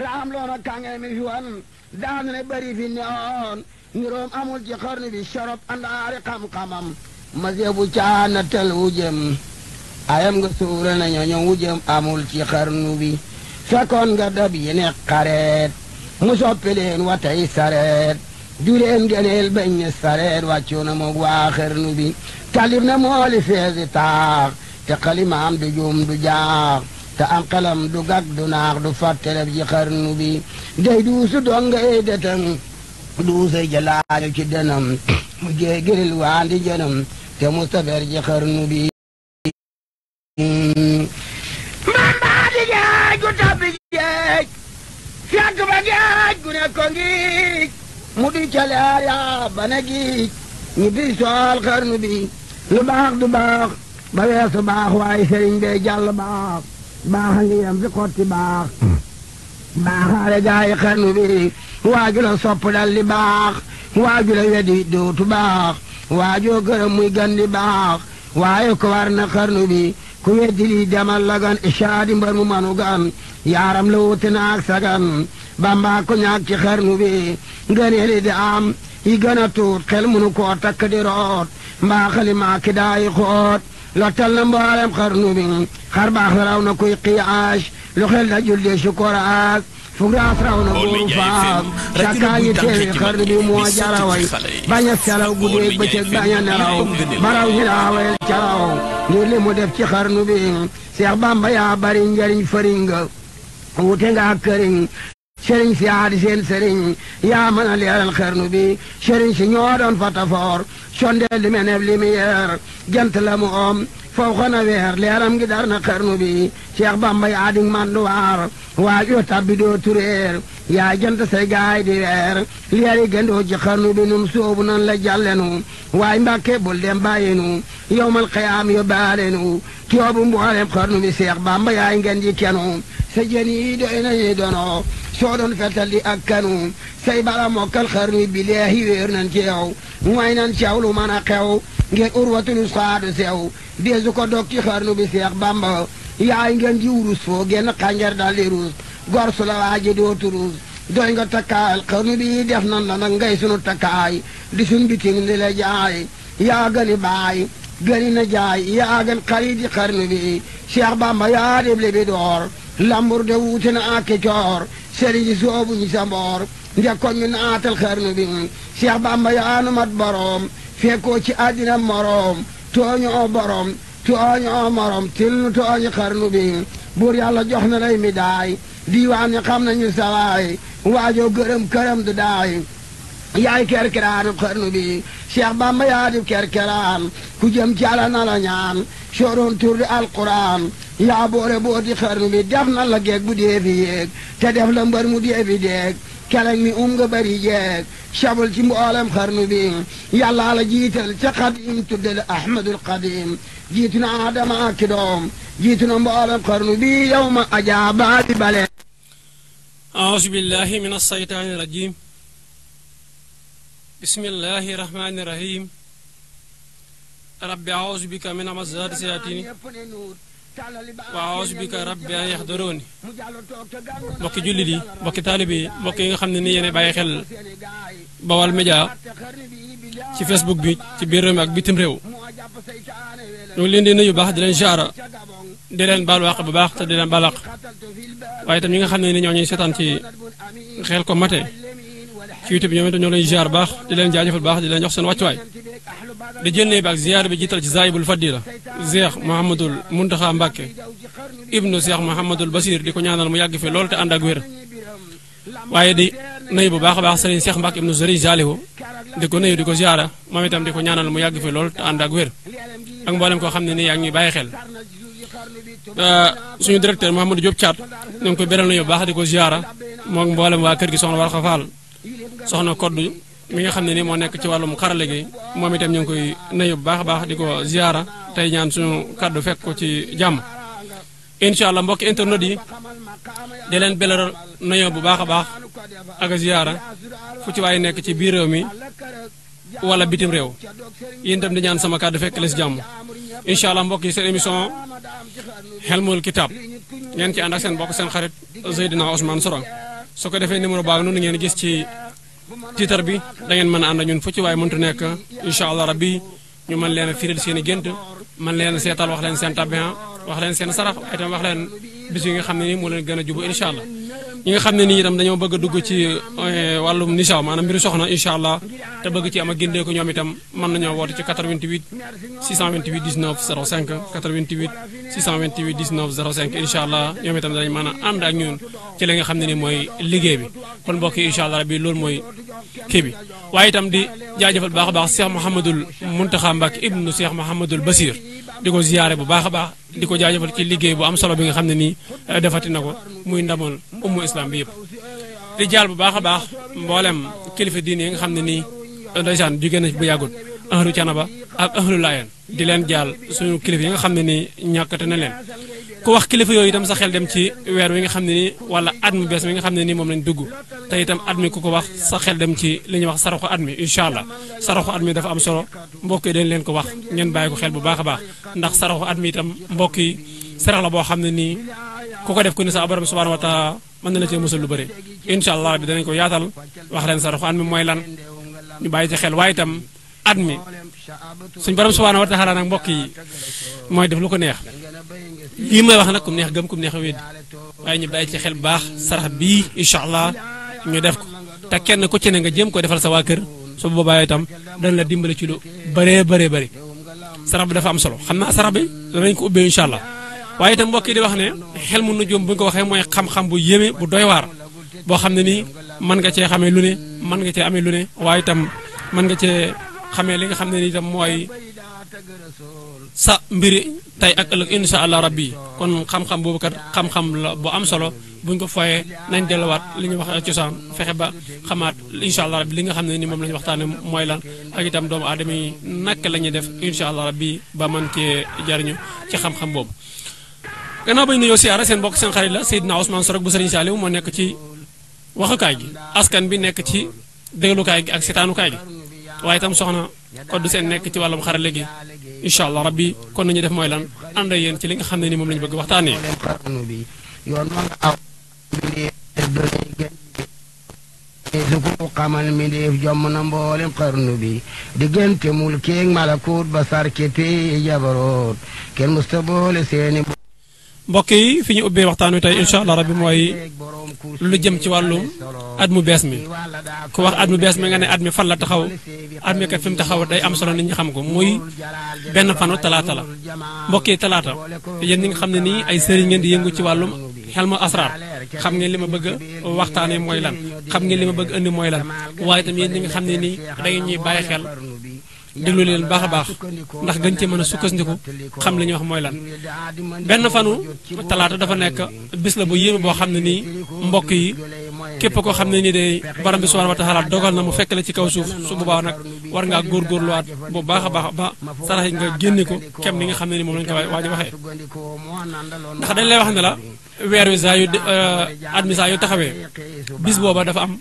raam loona kàngee mi fi wan daanu ne bari fi newoon niroom amul ci xarnu bi sharop andaari xam-xamam masebu caana tel wujëm ayam nga suura na ñooñu wujëm amul ci xarnu bi fekkoon nga dab yi ne xareet mu soppi leen wa tey sareet du leen gëneel bañ ne sareet wàccu na moog waa xarnu bi talib na mooli feesi taax te xalimaam du juum du jaax te am xelam du gag du naax du fàtteleb ci xarnu bi day duusu donga ey detang duusay jalaañu ci denam mu jee giril waandi jënam te mu safer ci xarnu bi mbambaa di geej gu tabbi geej fekk ba geej gu ne ko ngiij mu di caleer yaa ba ne giij ñi bi sool xarnu bi lu baax du baax ba weesu baax waaye sëriñ bee jàll baax baax a ngi yem fi xotti baax baaxaale gaayi xarnu bi waaju la sopp dal li baax waaju la wedi dootu baax waajoo gërëm muy gandi baax waaye ko war na xarnu bi ku weddi lii demal la gan ishaadi mbar mu manu gan yaaram la wuute naak sagan bamba ko ñaak ci xarnu bi ngëneeli di am yi gën a tuut xel munu koo takk di root mbaa xalimaa ki daayi xoot lottal na mboolem xarnu bi xar baax la raw na kuy qiyaas lu xel da julde sukoraas fugraas raw na góoru faas cakkaa ñi teewi xarnu bi moo jaraway bañ a selaw guddeeg bëccëg bañ a nelaw baraw ñi daawel caraw ngir li mu def ci xarnu bi Seex Bamba yaa bari njariñ fëringa wute nga ak këriñ sëriñ si aadi seen sëriñ yaa mën a leeral xarnu bi sëriñ si ñoo doon fatafoor sondeel li meneb lumière jant la mu om foo xona weer leeram gi dar na xarnu bi Cheikh Bamba yaa di manduwaar waaj yoo tabbi doo tureer yaa jant say gaay di weer leeri gëndoo ci xarnu bi num soobu nan la jàllenu waay mbàkke bul dem bàyyinu yowmal qiyaam yo baalenu tiyoobu mboolem xarnu bi Cheikh Bamba yaay ngeen di kenu sa jën yi doy nañu dono soo doon fetal di ak kanu say bala mokkal xarnu bi leehi wéer nan ci yow mooy nan ci yow lu mën a xew ngeen urwatul saadu sew deesu ko dog ci xarnu bi Seex Bamba yaay ngeen di wurus foo genn xànjar dal di ruus gor su la waaji dootu ruus doy nga takkaayal xarnu bi def nan la nag ngay sunu takkaay di sun biting di la jaay yaa gëni baay gëni na jaay yaa gën xarit di xarnu bi Seex Bamba yaa deb li bi door lambur de wuute na ak coor sëriñ si soobu ñi sa mboor njëkkoon ñu naatal xarnu bi Seex Bamba yaa nu mat boroom fekkoo ci àddina moroom tooñoo borom tooñoo morom til nu tooñi xarnu bi buur yàlla jox na lay mi daay diiwaan ñi xam nañu sawaay waajoo gërëm këram du daay yaay kerkeraanub xarnu bi Seex Bamba yaa di kerkeraan ku jëm ci Yàlla na la ñaan sooroon tur di alquran yaa boore booti xarnu bi def na la geeg bu dee fi yéeg te def la mbër mu dee fi deeg keleng mi nga bari jeeg sabal ci mboolem xarnu bi yàlla la jiital ca xadim tudde la ahmadul xadim jiitu na adama ak doom jiitu na mboolem xarnu bi yow ma ajaaba bi bale أعوذ بالله من الشيطان الرجيم بسم الله الرحمن الرحيم رب أعوذ بك من همزات الشياطين وأعوذ بك رب أن يحضرون mbokki jullit yi mbokki taalibe yi mbokk yi nga xam ne ni yéen bàyyi xel Baol Média ci Facebook bi ci biir réew mi ak bitim réew ñu ngi leen di nuyu baax di leen jaara di leen baal wàq bu baax te di leen baal wàq waaye itam ñi nga xam ne ni ñoo ñuy seetaan ci xel ko mate ci YouTube ñoom itam ñoo leen jaar baax di leen jaajëfal baax di leen jox seen wàccuwaay di jël bi ak ziyaar bi jiital ci zaayibul fadila Cheikh Mouhamadul Muntaxa Mbàkke ibnu Cheikh Mouhamadul Basir di ko ñaanal mu yàgg fi loolu te ànd ak wér waaye di nuyu bu baax a baax Serigne Cheikh Mbàkke ibnu Serigne Salihu di ko nuyu di ko ziyaara moom itam di ko ñaanal mu yàgg fi loolu te ànd ak wér ak mboolem koo xam ne nii yaa ngi ñuy bàyyi xel suñu directeur Mouhamadou Diop Thiat ñu ngi koy beral nuyu bu baax di ko ziyaara moom mboolem waa kër gi soxna Warxa Fall soxna Koddu mi nga xam ne ni moo nekk ci wàllum xarale gi moom itam ñu ngi koy nuyu bu baax a baax di ko ziyaara tey ñaan suñu kaddu fekk ko ci jàmm incha allah mbokki internet yi di leen belal nuyu bu baax a baax ak ziyaara fu ci waaye nekk ci biir réew mi wala bitim réew yéen itam di ñaan sama kaddu fekk la si jàmm incha allah mbokk yi seen émission Hilmul Kitab ngeen ci ànd ak seen bokk seen xarit Seydina Ousmane Sorong su ko defee numéro baa noonu ngeen gis ci titre bi da ngeen mën a ànd ak ñun fu ci waaye mëntu nekk incha allah rabbi ñu mën leen a firil seen i gént mën leen seetal wax leen seen tabian wax leen seen sarax itam wax leen bis yi nga xam ne nii moo leen gën a jubu incha allah ñi nga xam ne nii itam dañoo bëgg a dugg ci wàllum nisaaw maanaam mbiru soxna incha allah te bëgg ci am a gindeeku ñoom itam mën nañoo woote ci 88 628 19 05 88 628 19 05 incha allah ñoom itam danañ mën a ànd ak ñun ci li nga xam ne nii mooy liggéey bi kon mbokk yi incha allah rabbi loolu mooy kii bi waaye itam di jaajëfal bu baax a baax Cheikh Mouhamadul Mountakha Mbacké ibnu Cheikh Mouhamadul Basir di ko ziyaare bu baax a baax di ko jaajëfal ci liggéey bu am solo bi nga xam ne nii defati na ko muy ndamal ummu islam bi yëpp di jaal bu baax a baax mboolem kilifa diine yi nga xam ne nii ndeysaan jóge na bu yàggul ahlu canaba ak ahlu laayeen di leen jaal suñu kilifa yi nga xam ne nii ñàkkate na leen ku wax kilifa yooyu itam sa xel dem ci weer wi nga xam ne nii wala at mu bees mi nga xam ne nii moom lañ dugg te itam at mi ku ko wax sa xel dem ci li ñuy wax saraxu at mi incha allah saraxu at mi dafa am solo mbokk yi dañ leen ko wax ngeen bàyyi ko xel bu baax a baax ndax saraxu at mi itam mbokk yi sarax la boo xam ne nii ku ko def ku ne sa borom subhanahu wa taala mën na la cee musal lu bëri incha allah bi danañ ko yaatal wax leen saraxu at mi mooy lan ñu bàyyi ci xel waaye itam at mi suñ borom subhanahu wa taala nag mbokk yi mooy def lu ko neex lii may wax nag kum neex gëm kum neex a wéddi waaye ñu bàyyi ci xel bu baax sarax bii incha allah ñu def ko te kenn ku ci ne nga jéem ko defal sa waa kër su boobaa itam dana la dimbale ci lu bëree bëree bëri sarax bi dafa am solo xam naa sarax bi danañ ko ubbee incha allah waaye itam mbokk yi di wax ne xel mu nujum bu ñu ko waxee mooy xam-xam bu yéeme bu doy waar boo xam ne nii mën nga cee xamee lu ne mën nga cee amee lu ne waaye itam mën nga cee xamee li nga xam ne nii itam mooy sa mbiri tey ak ëllëg incha allah rabbi kon xam-xam boobu kat xam-xam la bu am solo buñ ko fooyee nañ delluwaat li ñuy wax cosaan fexe ba xamaat incha allah rabbi li nga xam ne ni moom la ñu waxtaane mooy lan ak itam doomu aadama yi naka la ñuy def incha allah rabbi ba mën cee jariñu ci xam-xam boobu gannaaw bañ nuyoo siyaara seen bokk seen xarit la Seydina Ousmane Sorong bu Serigne Saliou moo nekk ci waxukaay gi askan bi nekk ci déglukaay gi ak sitaanukaay gi waaye itam soxna koddu seen nekk ci wàllum xarale gi incha allah rabbi kon nañu def mooy lan ànd ak yéen ci li nga xam ne ni moom la ñu bëgg waxtaanee. yoon ma nga aw su ko xamal mi def jomm na mboolem xarnu bi diggante mulkeeg malakut ba sarkete jabaroot kenn musta boole seeni mbokk yi fi ñu ubbee waxtaan wi tey incha allah rabbi mooy lu jëm ci wàllum at mu bees mi ku wax at mu bees mi nga ne at mi fan la taxaw at mi kat fi mu taxaw day am solo nit ñi xam ko muy benn fanu talaata la mbokk yi talaata yéen ñi nga xam ne nii ay sëriñ ngeen di yëngu ci wàllum xel mu asraar xam ngeen li ma bëgg a waxtaanee mooy lan xam ngeen li ma bëgg indi mooy lan waaye itam yéen ñi nga xam ne nii da ngeen ñuy bàyyi xel déglu leen baax a baax ndax gën ci mën a sukkandiku xam li ñuy wax mooy lan benn fanu talaata dafa nekk bis la bu yéeme boo xam ne nii mbokk yi képp koo xam ne nii day borom bi subhanahu wa taala dogal na mu fekk la ci kaw suuf su boobaa nag war ngaa góorgóorluwaat bu baax a baax ba sarax yi nga génne ko kem ni nga xam ne nii moom lañu ko waaj a waxee ndax dañ lay wax ne la weer wi saa yu at mi saa yu taxawee bis booba dafa am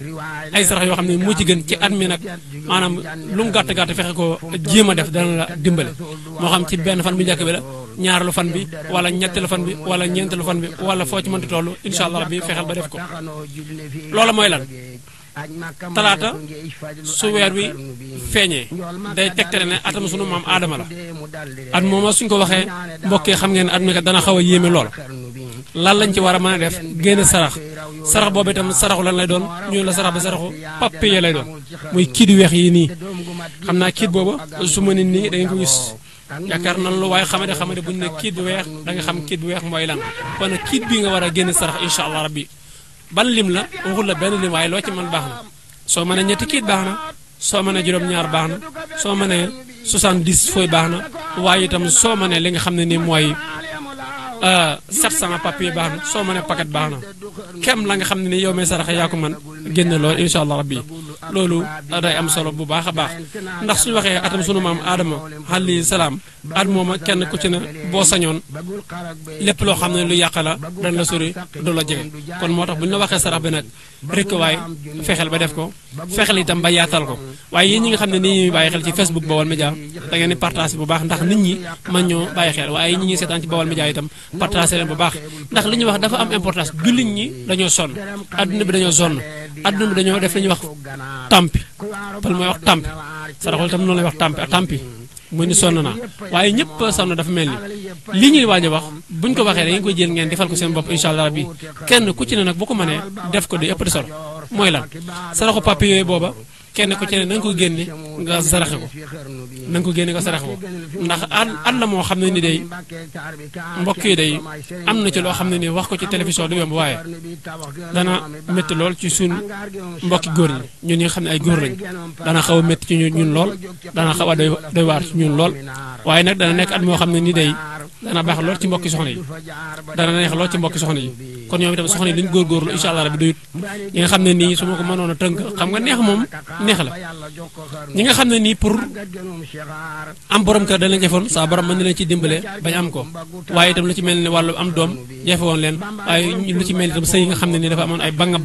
ay sarax yoo xam ne moo ci gën ci at mi nag maanaam lu mu gàtt gàtt fexe ko jéem a def dana la dimbale moo xam ci benn fan bu njëkk bi la ñaareelu fan bi wala ñetteelu fan bi wala ñeenteelu fan bi wala foo ci mënti toll incha allah rabbi fexeel ba def ko loolu mooy lan talaata su weer wi feeñee day tegtale ne atam sunu maam aadama la at mooma suñ ko waxee mbokkee xam ngeen at mi kat dana xaw a yéeme lool lan lañ ci war a mën a def génn sarax sarax boobu itam saraxu lan lay doon ñu la sarax bi saraxu papier lay doon muy kiit yu weex yi nii xam naa kiit boobu su ma nit nii da ngeen ko gis yaakaar nan lu waaye xamade bu ñu ne kiit bu weex da nga xam kiit bu weex mooy lan kon nag kiit bii nga war a génn sarax incha allah rabbi ban lim la waxul la benn lim waaye loo ci mën baax na soo mënee ñetti kiit baax na soo mënee juróom-ñaar baax na soo mënee 70 fooy baax na waaye itam soo mënee li nga xam ne nii mooy 700 papier baax na soo mënee paquet baax na kem la nga xam ne ni yow may saraxe yaa ko man génn loolu incha allah rabbi loolu day am solo bu baax a baax ndax suñu waxee atam sunu maam aadama alayhi salaam at mooma kenn ku ci ne boo sañoon lépp loo xam ne lu yàq la dañ la sori du la jege kon moo tax bu ñu la waxee sarax bi nag rek waaye fexeel ba def ko fexeel itam ba yaatal ko waaye yéen ñi nga xam ne nii ñuy bàyyi xel ci Facebook Baol Média da ngeen di partage bu baax ndax nit ñi mën ñoo bàyyi xel waaye ñi ñuy seetaan ci Baol Média itam partage leen bu baax ndax li ñuy wax dafa am importance jullit ñi dañoo sonn adduna bi dañoo sonn adduna bi dañoo def li ñuy wax tampi pal mooy wax tampi saraxul itam noonu lay wax tampi mu ni sonn naa waaye ñëpp sonn dafa mel ni li ñuy waaj a wax buñ ko waxee da ngeen koy jël ngeen defal ko seen bopp incha allah rabbi kenn ku ci ne nag bu ko mënee def ko di ëpp di solo mooy lan saraxu papi yooyu booba kenn ku ci ne na nga ko génne nga saraxe ko na nga ko génne nga saraxe ko ndax at la moo xam ne ni day mbokk yi day am na ci loo xam ne ni wax ko ci télévision du yomb waaye dana métti lool ci suñ mbokki góor ñi ñun ñi nga xam ne ay góor lañ dana xaw a métti ci ñun lool dana xaw a doy waar ci ñun lool waaye nag dana nekk at moo xam ne ni day dana baax lool ci mbokki soxna yi dana neex lool ci mbokki soxna yi kon ñoom itam soxna yi duñ góorgóorlu incha allah rabbi doyut ñi nga xam ne nii su ma ko mënoon a tënk xam nga neex moom neex la ñi nga xam ne nii pour am borom kër dana jafoon saa borom mën na leen ci dimbale bañ am ko waaye itam lu ci mel ne wàllu am doom jafe woon leen waaye lu ci mel itam sëy yi nga xam ne nii dafa amoon ay banga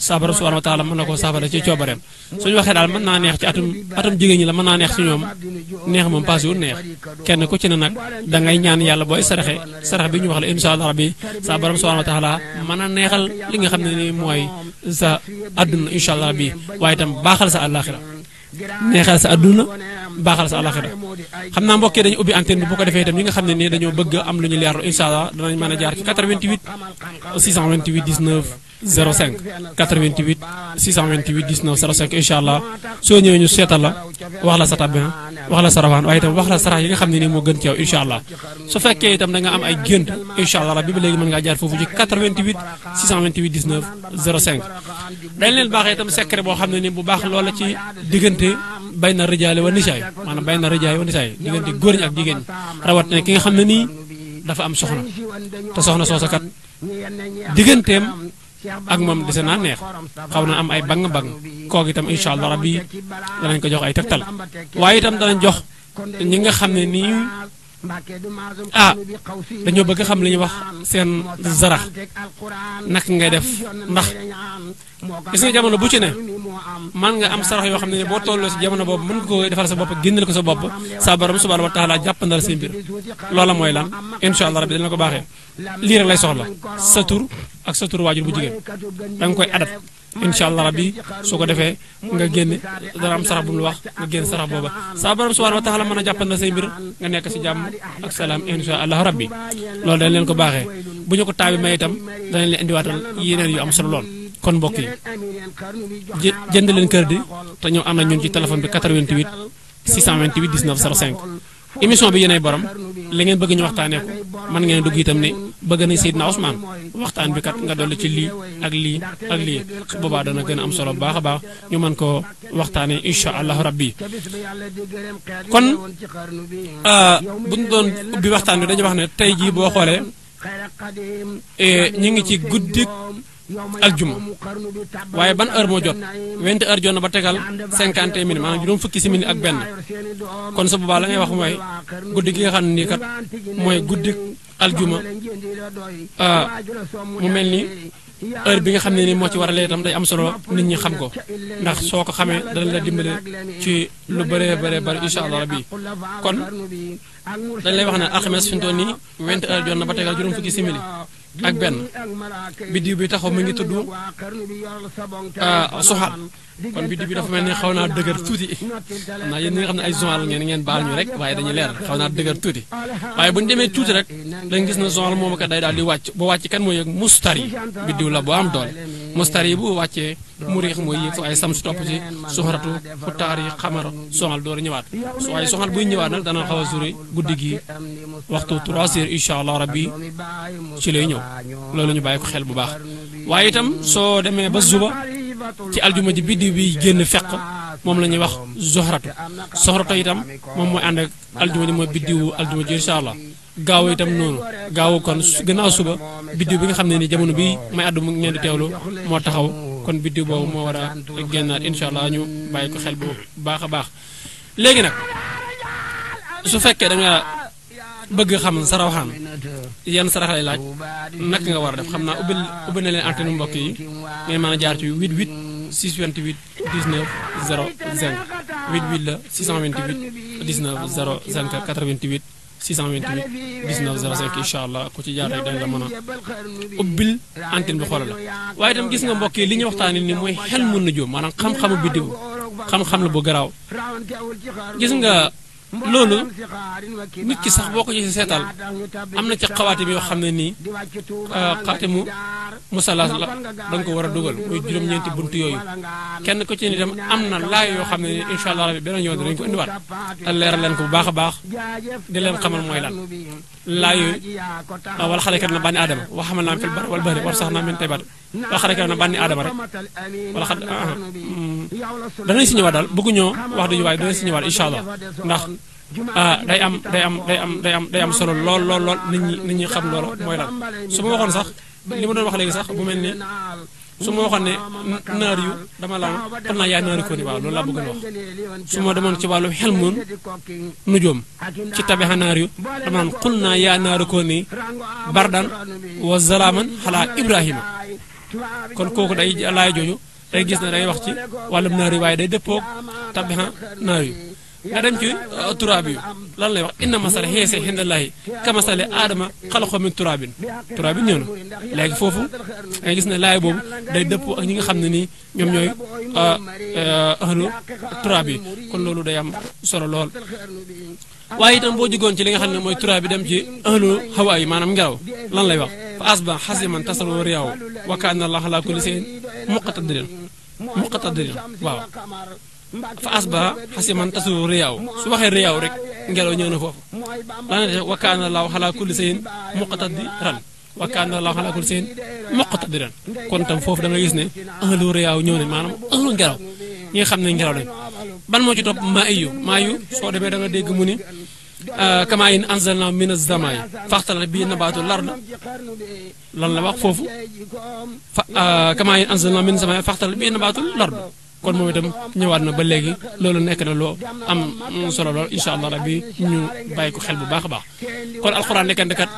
saabara subhanahu wa taala mën na koo saafara ci coobareem suñu waxee daal mën naa neex ci atum jigéen ñi la mën naa neex ci ñoom neex moom paase wul neex kenn ku ci ne nag da ngay ñaan yàlla booy sarax bi ñu wax la insha allah rabbi saabara subhanahu wa taala mën a neexal li nga xam ne ni mooy sa adduna insha allah rabbi waaye itam baaxal sa àllaaxira neexal sa adduna baaxal sa àllaaxira xam naa mbokk yi dañu ubbi antenne bi bu ko defee itam ñi nga xam ne nii dañoo bëgg am lu ñu leerlu insha allah danañ mën a jaar ci 88 628 19 05 88 628 19 05 incha allah soo ñëwee ñu seetal la wax la sa tabbin wax la sa rawaan waaye itam wax la sarax yi nga xam ne nii moo gën ci yow incha allah su fekkee itam da nga am ay gént incha allah rabbi ba léegi mën ngaa jaar foofu ci 88 628 19 05 dañ leen baaxee itam secret boo xam ne nii bu baax loola ci diggante bay na rijaale wa nisaay maanaam bay na rijaale wa nisaay diggante góor ñi ak jigéen ñi rawat ne ki nga xam ne nii dafa am soxna te soxna soosa kat digganteem ak moom dese naa neex xaw na am ay bang kooku itam incha allah rabbi danañ ko jox ay tegtal waaye itam danañ jox ñi nga xam ne nii dañoo bëgg xam li ñuy wax seen zarax naka ngay def ndax gis nga jamono bu ci ne man nga am sarax yoo xam ne ne boo tolloo si jamono boobu mën nga ko defal sa bopp génneel ko sa bopp sa borom subhanahu wa taala jàppandal seen mbir loola mooy lan incha allah rabbi dina ko baaxee lii rek lay soxla sa tur ak sa tur waajur bu jigéen da nga koy adat incha allah rabbi su ko defee nga génne dana am sarax bu mu la wax nga génn sarax booba sa borom subhanahu wa taala mën a jàppandal say mbir nga nekk si jàmm ak salaam incha allah rabbi loolu dañ leen ko baaxee bu ñu ko taabi may itam danañ leen indiwaatal yeneen yu am solo lool kon mbokk yi jënd leen kër di te ñëw am na ñun ci téléphone bi 88 628 19 05 émission bi yéenay borom li ngeen bëgg ñu waxtaanee ko mën ngeen dugg itam ne bëgg nañ Seydina Ousmane waxtaan bi kat nga dolli ci lii ak lii ak lii boobaa dana gën a am solo bu baax a baax ñu mën koo waxtaanee incha allahu rabbi kon bu ñu doon ubbi waxtaan bi dañuy wax ne tey jii boo xoolee ñu ngi ci guddik aljuma waaye ban heure moo jot 20 heures jot na ba tegal 50 minutes maanaam juróom fukki simili ak benn kon su boobaa la ngay wax mooy guddi gi nga xam ne nii kat mooy guddi aljuma mu mel ni heure bi nga xam ne nii moo ci war a lee itam day am solo nit ñi xam ko ndax soo ko xamee dana la dimbale ci lu bëree bëri incha allah rabbi kon dañ lay wax ne alxames fi mu toll nii 20 heures jot na ba tegal juróom fukki simili ak benn biddiw bi taxaw mi ngi tudd soxal kon biddiw bi dafa mel ni xaw naa dëgër tuuti xam naa yéen ñi nga xam ne ay zonal ngeen baal ñu rek waaye dañuy leer xaw naa dëgër tuuti waaye bu ñu demee tuuti rek dañ gis na zonal moom kat day daal di wàcc ba wàcc kan mooy yëg mustari biddiw la boo am doole mustari bu wàccee muriix mooy yéeg ay sam si topp ci suxaratu xutaar yi xamara zonal door a ñëwaat waaye zonal buy ñëwaat nag dana xaw a sori guddi gi waxtu 3 heures incha allah rabbi ci lay ñëw loolu ñu bàyyi ko xel bu baax waaye itam soo demee ba suba ci aljuma ji biddiw bi génn fekk moom la ñuy wax soxratu itam moom mooy ànd ak aljuma ji mooy biddiwu aljuma ji incha allah gaaw itam noonu gaaw kon gannaaw suba biddiw bi nga xam ne ni jamono bi may àddu mu ngeen di teewlu moo taxaw kon biddiw boobu moo war a génnaat incha allah ñu bàyyi ko xel bu baax a baax léegi nag su fekkee da nga bëgg xam sa rawxaan yan sarax lay laaj naka nga war a def xam naa ubbi na leen antenne mbokk yi ngeen mën a jaar ci 88 628 19 05 88 la 628 19 05 88 628 19 05 incha allah ku ci jaar rek dañ la mën a ubbil antenne bi xoolal la waaye itam gis nga mbokk yi li ñu waxtaanee ni mooy xel mun na jóom maanaam xam-xamu biddiw xam-xam la bu garaaw gis nga loolu nit ki sax boo ko ci seetal am na ci xawaatim yoo xam ne nii xaatimu musalaas la da nga ko war a dugal muy juróom-ñeenti bunt yooyu kenn ko ci ni itam am na laay yoo xam ne nii incha allah rabbi beneen yoon dinañ ko indiwaat te leeral leen ko bu baax a baax di leen xamal mooy lan laay yooyu wala xale kat na bànni aadama wa xamal naa fil bar wala bari war sax naa min taybat wala xale kat na bànni aadama rek wala xa danañ si ñëwaat daal bëgguñoo wax dëgg waaye danañ si ñëwaat incha allah ndax day am solo lool nit ñi xam loola mooy lan su ma waxoon sax li ma doon wax léegi sax bu mel ne su ma waxoon ne naar yu dama la kon naa yaa naari ko ni waaw loolu laa bëgg a wax su ma demoon ci wàllu xel mun nujoom ci tabixa naar yu dama naan xul naa yaa naari ko ni bardan wa zalaaman xalaa ibrahima kon kooku day laay jooju day gis ne day wax ci wàllum naar yu waaye day dëppoog tabixa naar yu nga dem ci turaabi yu lan lay wax inna masala xeese xindallaahi ka masale aadama xalaxoo min turaabin ñëw na léegi foofu nga gis ne laay boobu day dëppoo ak ñi nga xam ne nii ñoom ñooy ahlu turaab yi kon loolu day am solo lool waaye itam boo jógoon ci li nga xam ne mooy turaab bi dem ci ahlu hawaa yi maanaam ngelaw lan lay wax fa asba xasiman tasalu riyaaw wa kaana allah ala kulli shay'in muqtadirin waaw fa asba xasiman tasalu riyaaw su waxee riyaaw rek ngelaw ñëw na foofu lan la wa kaana allah ala kulli shay'in muqtadiran wa kaana allah ala kulli shay'in muqtadiran kon tam foofu da nga gis ne ahlu riyaaw ñëw nañ maanaam ahlu ngelaw ñi nga xam ne ngelaw lañ ban moo ci topp maa yu soo demee da nga dégg mu ni kama in anzalna min az-zamaa'i faxtala bi nabaatu lard lan la wax foofu kama in anzalna min az-zamaa'i faxtala bi nabaatu lard kon moom itam ñëwaat na ba léegi loolu nekk na loo am solo lool incha allah rabbi ñu bàyyi ko xel bu baax a baax kon alxuraan nekkante kat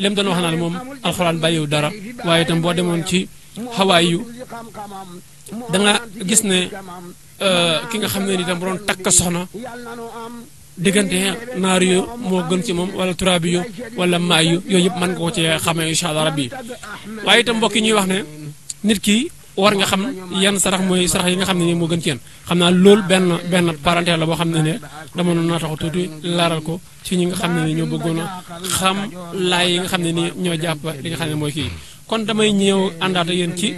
lem doon wax naa ne moom alxuraan bàyyiwu dara waaye itam boo demoon ci xawaay yu da nga gis ne ki nga xam ne ni itam bu doon takk soxna diggante naar yu moo gën ci moom wala turaabi yu wala maay yu yooyu yëpp mën nga ko ci xamee incha allah rabbi waaye itam mbokk yi ñuy wax ne nit ki war nga xam yan sarax mooy sarax yi nga xam ne nii moo gën ci yéen xam naa loolu benn parenthèse la boo xam ne ne dama noonu naa taxu tuuti laaral ko ci ñi nga xam ne nii ñoo bëggoon a xam laay yi nga xam ne nii ñoo jàpp li nga xam ne mooy kii kon damay ñëw àndaata yéen ci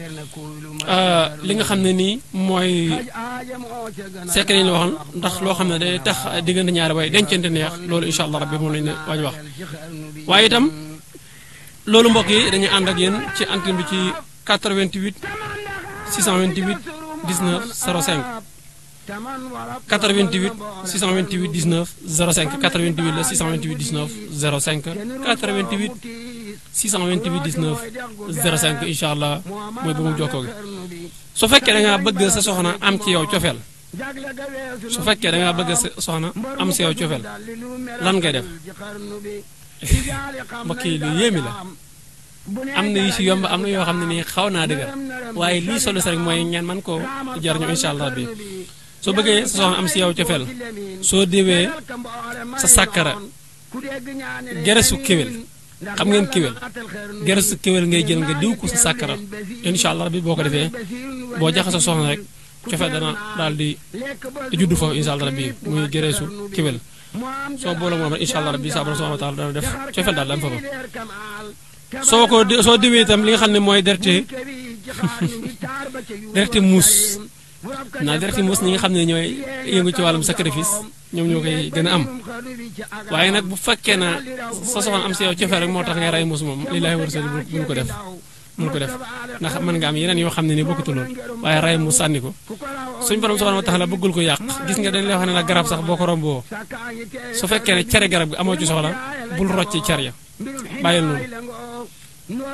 li nga xam ne nii mooy sekk lañ la waxoon ndax loo xam ne day tax diggante ñaari way dencante neex loolu incha allah rabbi moom lañ ne waaj wax waaye itam loolu mbokk yi dañuy ànd ak yéen ci antenne bi ci 88 628 19 05 88 628 19 05 88 la 628 19 05 88 628 19 05 incha allah mooy bu mu jokkoo gi su fekkee da ngaa bëgg sa soxna am ci yow cofeel su fekkee da ngaa bëgg sa soxna am ci yow cofeel lan ngay def mbokk yi lu yéemi la am na yu si yomb am na yoo xam ne nii xaw naa dëgër waaye lii solo sa rek mooy ñaan man koo jariñu incha allah bi soo bëggee sa soxna am si yow cofeel soo déwee sa sàkkara geresu kéwél xam ngeen kéwél geresu kéwél ngay jël nga diw ko sa sàkkara incha allah bi boo ko defee boo jaxasoo soxna rek cofeel dana daal di juddu foofu incha allah bi muy geresu kéwél soo boole moom rek incha allah bi saa borom subhanahu wa taala dana def cofeel daal dam fa soo diwee itam li nga xam ne mooy derte muus naa derte muus ñi nga xam ne ñooy yëngu ci wàllum sacrifice ñoom ñoo koy gën a am waaye nag bu fekkee na sa soxna am si yow cofeel rek moo tax ngay rey muus moom li laay war a sori mënu ko def ndax mën nga am yeneen yoo xam ne ni bokkutul lool waaye rey muus sànni ko suñ borom subhanahu wa taala bëggul ko yàq gis nga dañ lay wax ne la garab sax boo ko romboo su fekkee ne cere garab gi amoo ci soxla bul rocc cer ya bàyyil noonu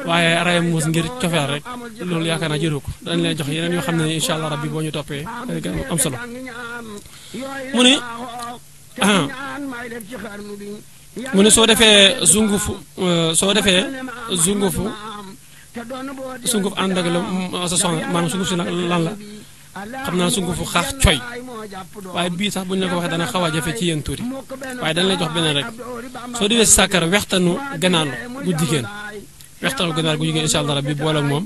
waaye ray muus ngir cofeel rek loolu yaakaar naa jëru ko dañ leen jox yeneen yoo xam ne incha allah rabbi boo ñu toppee am solo mu ni soo defee zungufu sunguf ànd ak la sa soxna maanaam sunguf si nag lan la xam naa sungufu xaax coy waaye bii sax bu ñu la ko waxee dana xaw a jafe ci yéen tuuti waaye dañ lay jox beneen rek soo defee si sàkkara wextanu ganaar gu jigéen wextanu ganaar gu jigéen incha allah rabbi boole ak moom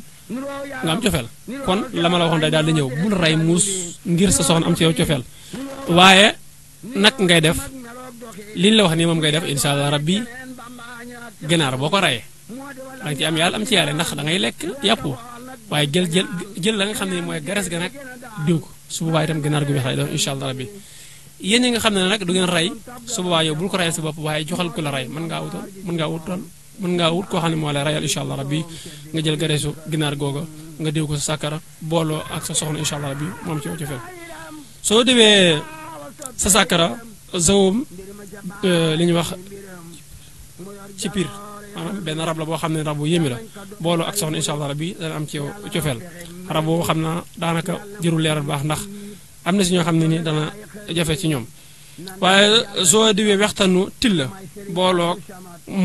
nga am cofeel kon la ma la waxoon day daal di ñëw bul rey muus ngir sa soxna am ci yow cofeel waaye nag ngay def liñ la wax nii moom ngay def incha allah rabbi ganaar boo ko reyee da nga ci am yàlla am ci yàlla ndax da ngay lekk yàpp waaye jël la nga xam ne mooy gares ga nag diw ko su boobaa itam ganaar gu weex lay doon incha allah rabbi yéen ñi nga xam ne nag du ngeen rey su boobaa yow bul ko reyal sa bopp waaye joxal ku la rey mën ngaa wut koo xam ne moo lay reyal incha allah rabbi nga jël garesu ginaar googa nga diw ko sa sàkkara booloo ak sa soxna incha allah rabbi moom ci yow ci fel soo déwee sa sàkkara zawum li ñuy wax ci piir maanaam benn rab la boo xam ne rab bu yéemi la booloo ak soxna incha allah rabbi dana am ci yow cofeel rab boobu xam naa daanaka jërul leeral baax ndax am na si ñoo xam ne ni dana jafe ci ñoom waaye soo diwee wextanu til la booloo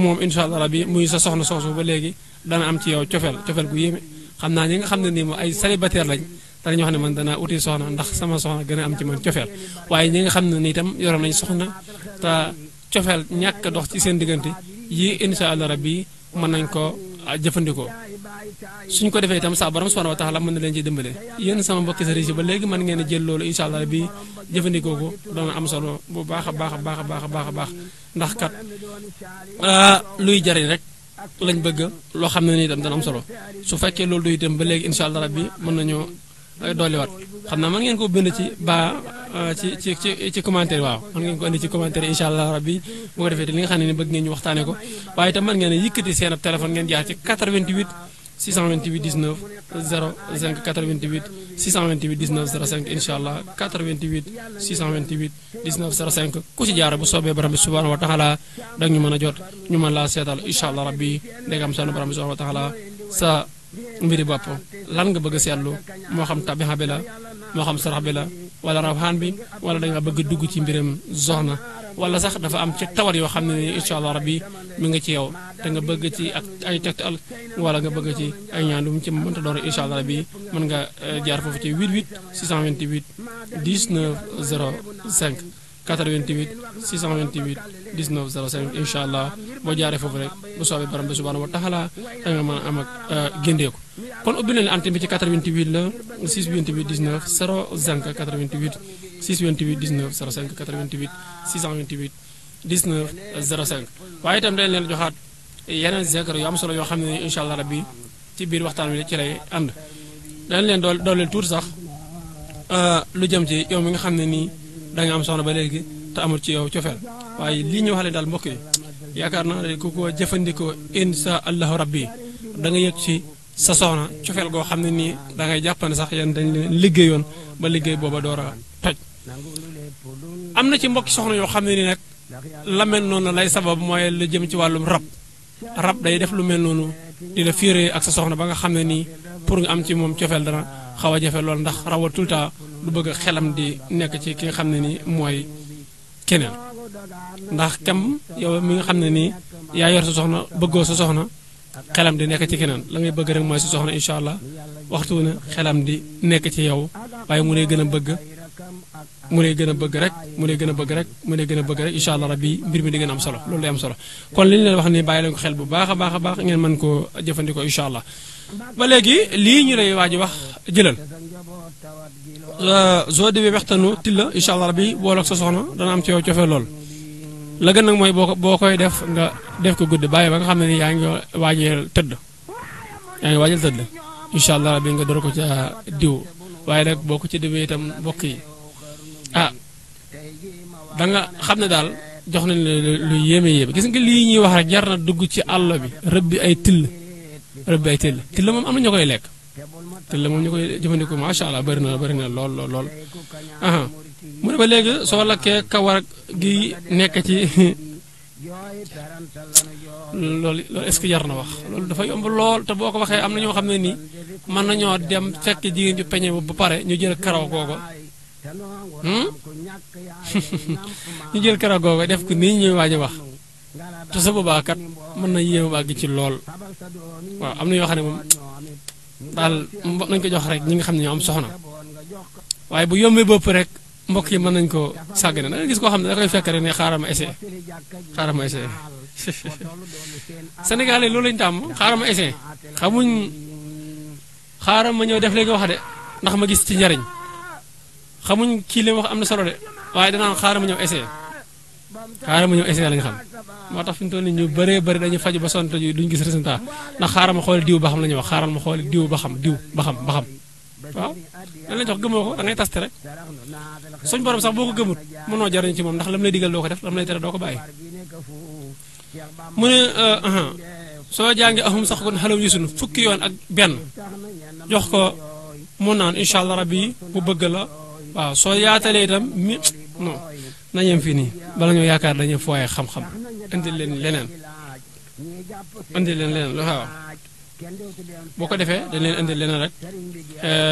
moom incha allah rabbi muy sa soxna soosu ba léegi dana am ci yow cofeel gu yéeme xam naa ñi nga xam ne nii moom ay célibataire lañ danañu wax ne man dana uti soxna ndax sama soxna gën a am ci man cofeel waaye ñi nga xam ne nii itam yoroon nañ soxna te cofeel ñàkk dox ci seen diggante yi incha allah rabbi mën nañ ko jëfandikoo suñ ko defee itam saa borom subhanahu wa taala mën na leen ci dimbale yéen sama mbokki sëriñ si ba léegi mën ngeen a jël loolu incha allah rabbi jëfandikoo ko doona am solo bu baax a baax a baax a baax a baax a baax ndax kat luy jariñ rek lañ bëgg loo xam ne nii itam dana am solo su fekkee loolu du itam ba léegi incha allah rabbi mën nañoo dolliwaat xam naa mën ngeen ko bind ci ci commentaire waaw mën ngeen ko indi ci commentaire incha allah rabbi bu ko defee te li nga xam ne ni bëgg ngeen ñu waxtaane ko waaye itam mën ngeen a yëkkati seen ab téléphone ngeen jaar ci 88 628 19 05 88 628 19 05 incha allah 88 628 19 05 ku ci jaara bu soobee borom bi subhanahu wa taala da ñu mën a jot ñu mën laa seetal incha allah rabbi ndegam seen borom bi subhanahu wa taala sa mbiri bopp lan nga bëgg a seetlu moo xam tabixa bi la moo xam sarax bi la wala rawxaan bi wala da nga bëgg dugg ci mbiram soxna wala sax dafa am ci tawar yoo xam ne ni incha allah rabbi mi nga ci yow te nga bëgg ci ak ay tegtal wala nga bëgg ci ay ñaan lu mu ci mënta doon incha allah rabbi mën nga jaar foofu ci 88 628 19 05 88 628 19 05 incha allah boo jaaree foofu rek bu soobee borom bi subhanahu wa taala da nga mën a am ak géndeeku kon ubbi leen antenne bi ci 88 la 628 19 05 88 628 19 05 88 628 19 05 waaye itam dañ leen joxaat yeneen zikr yu am solo yoo xam ne incha allah rabbi ci biir waxtaan wi ci lay ànd dañ leen dooleel tuuti sax lu jëm ci yow mi nga xam ne nii da nga am soxna ba léegi te amul ci yow cofeel waaye lii ñu wax leen daal mbokk yi yaakaar naa ne ku ko jëfandikoo incha allahu rabbi da nga yëg ci sa soxna cofeel goo xam ne nii da ngay jàpp ne sax yéen dañ leen liggéeyoon ba liggéey booba door a toj am na ci mbokki soxna yoo xam ne nii nag la mel noonu lay sabab mooy lu jëm ci wàllum rab day def lu mel noonu di la fiiree ak sa soxna ba nga xam ne nii pour nga am ci moom cofeel dana xaw a jafe lool ndax rawa tout le temps du bëgg xelam di nekk ci ki nga xam ne nii mooy keneen ndax kam yow mi nga xam ne nii yaa yor sa soxna bëggoo sa soxna xelam di nekk ci keneen la ngay bëgg rek mooy sa soxna incha allah waxtu ne xelam di nekk ci yow waaye mu lay gën a bëgg mu lay gën a bëgg rek mu lay gën a bëgg rek mu lay gën a bëgg rek incha allah rabbi mbir mi di gën a am solo loolu lay am solo kon li ñu leen wax ni bàyyi leen ko xel bu baax a baax a baax ngeen mën koo jëfandikoo incha allah ba léegi lii ñu lay waaj wax jëlal soo demee waxtaanu tilla incha allah rabbi booloog sa soxna dana am ci yow cofee lool la gën nag mooy boo koy def nga def ko guddi bàyyi ba nga xam ne ni yaa ngi waajal tëdd incha allah rabbi nga door ko ca diw waaye nag boo ko ci demee itam mbokk yi da nga xam ne daal jox nañ lu yéeme gis nga lii ñuy wax rek jar na dugg ci àll bi rëbbi ay till moom am na ñu koy lekk till moom ñu koy jëfandikoo macha allah bëri na lool mu ne ba léegi soo lakkee kawar gi nekk ci loolu est-ce que jar na wax loolu dafa yomb lool te boo ko waxee am na ñoo xam ne nii mën nañoo dem fekk jigéen ju peñe ba pare ñu jël karaw googu ñu jël karaw googu def ko nii ñuy waaj a wax te sa boobaa kat mën na yéem a ci lool waaw am na yoo xam ne moom daal nañ ko jox rek ñi nga xam ne ñoo am soxna waaye bu yombee bopp rek mbokk yi mën nañ ko sàggane da nga gis koo xam ne da koy fekk rek ne xaaral ma essayé Sénégal yi loolu lañu tàmm xaaral ma essayé xamuñ xaaral ma ñëw def léegi wax de ndax ma gis ci njariñ xamuñ kii li wax am na solo de waaye danaan xaaral ma ñëw essayé lañu xam moo tax fi mu toll nii ñu bëree bëri dañuy faju ba sonn te duñ gis résultat ndax xaaral ma xool diw ba xam la ñuy wax xaaral ma xool diw ba xam waaw lan la jox gëmoo ko da ngay taste rek suñ borom sax boo ko gëmut mënoo jariñ ci moom ndax lam lay digal doo ko def lam lay tere doo ko bàyyi mu ne soo jàngi ahum sax kon xalaw yusun fukki yoon ak benn jox ko mu naan incha allah rabbi bu bëgg la waaw soo yaatalee itam non na yem fii nii bala ñoo yaakaar dañuy fooyee xam-xam indi leen leneen waaw boo ko defee dañ leen indi leneen rek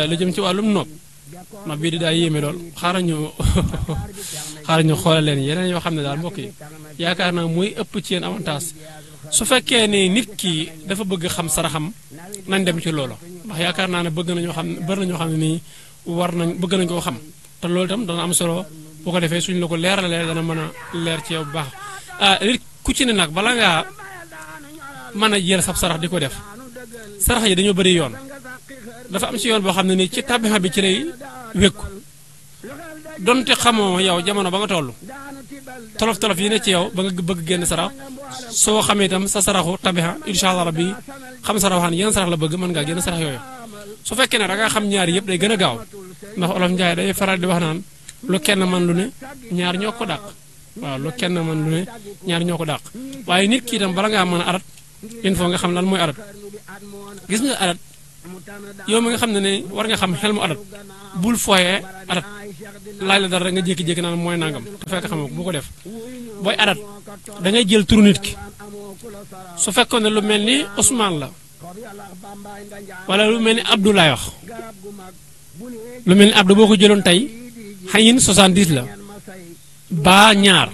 lu jëm ci wàllum nopp bii di daal yéeme lool xaaral ñu xoolal leen yeneen yoo xam ne daal mbokk yi yaakaar naa mooy ëpp ci yéen avantage su fekkee ne nit ki dafa bëgg xam saraxam nañ dem ci loolu ndax yaakaar naa ne bëgg nañoo xam bari na ñoo xam ne nii bëgg nañ koo xam te loolu itam dana am solo boo ko defee suñ la ko leeralee dana mën a leer ci yow bu baax nit ku ci ne nag bala ngaa mën a jël sab sarax di ko def sarax yi dañoo bëri yoon dafa am ci yoon boo xam ne nii ci tabixa bi ci lay wékku donte xamoo yow jamono ba nga toll tolof-tolof yi ne ci yow ba nga bëgg génn sarax soo xamee itam sa saraxu tabixa incha allah rabbi xam sarax waxaan yenn sarax la bëgg mën ngaa génn sarax yooyu su fekkee ne da ngaa xam ñaari yëpp day gën a gaaw ndax olof Njaay day faral di wax naan lu kenn man lu ne ñaar ñoo ko dàq waaw lu kenn man lu ne ñaar ñoo ko dàq waaye nit ki itam bala ngaa mën a arat il faut nga xam lan mooy arat gis nga arat yow mi nga xam ne war nga xam xel mu adat bul fooyee adat laaj la dara rek nga jékki-jékki naan mooy nangam te fekk xamoo ko bu ko def booy adat da ngay jël turu nit ki su fekkoon ne lu mel ni Ousmane la wala lu mel ni Abdoulaye wax lu mel ni Abdou boo ko jëloon tey xayin 70 la baa ñaar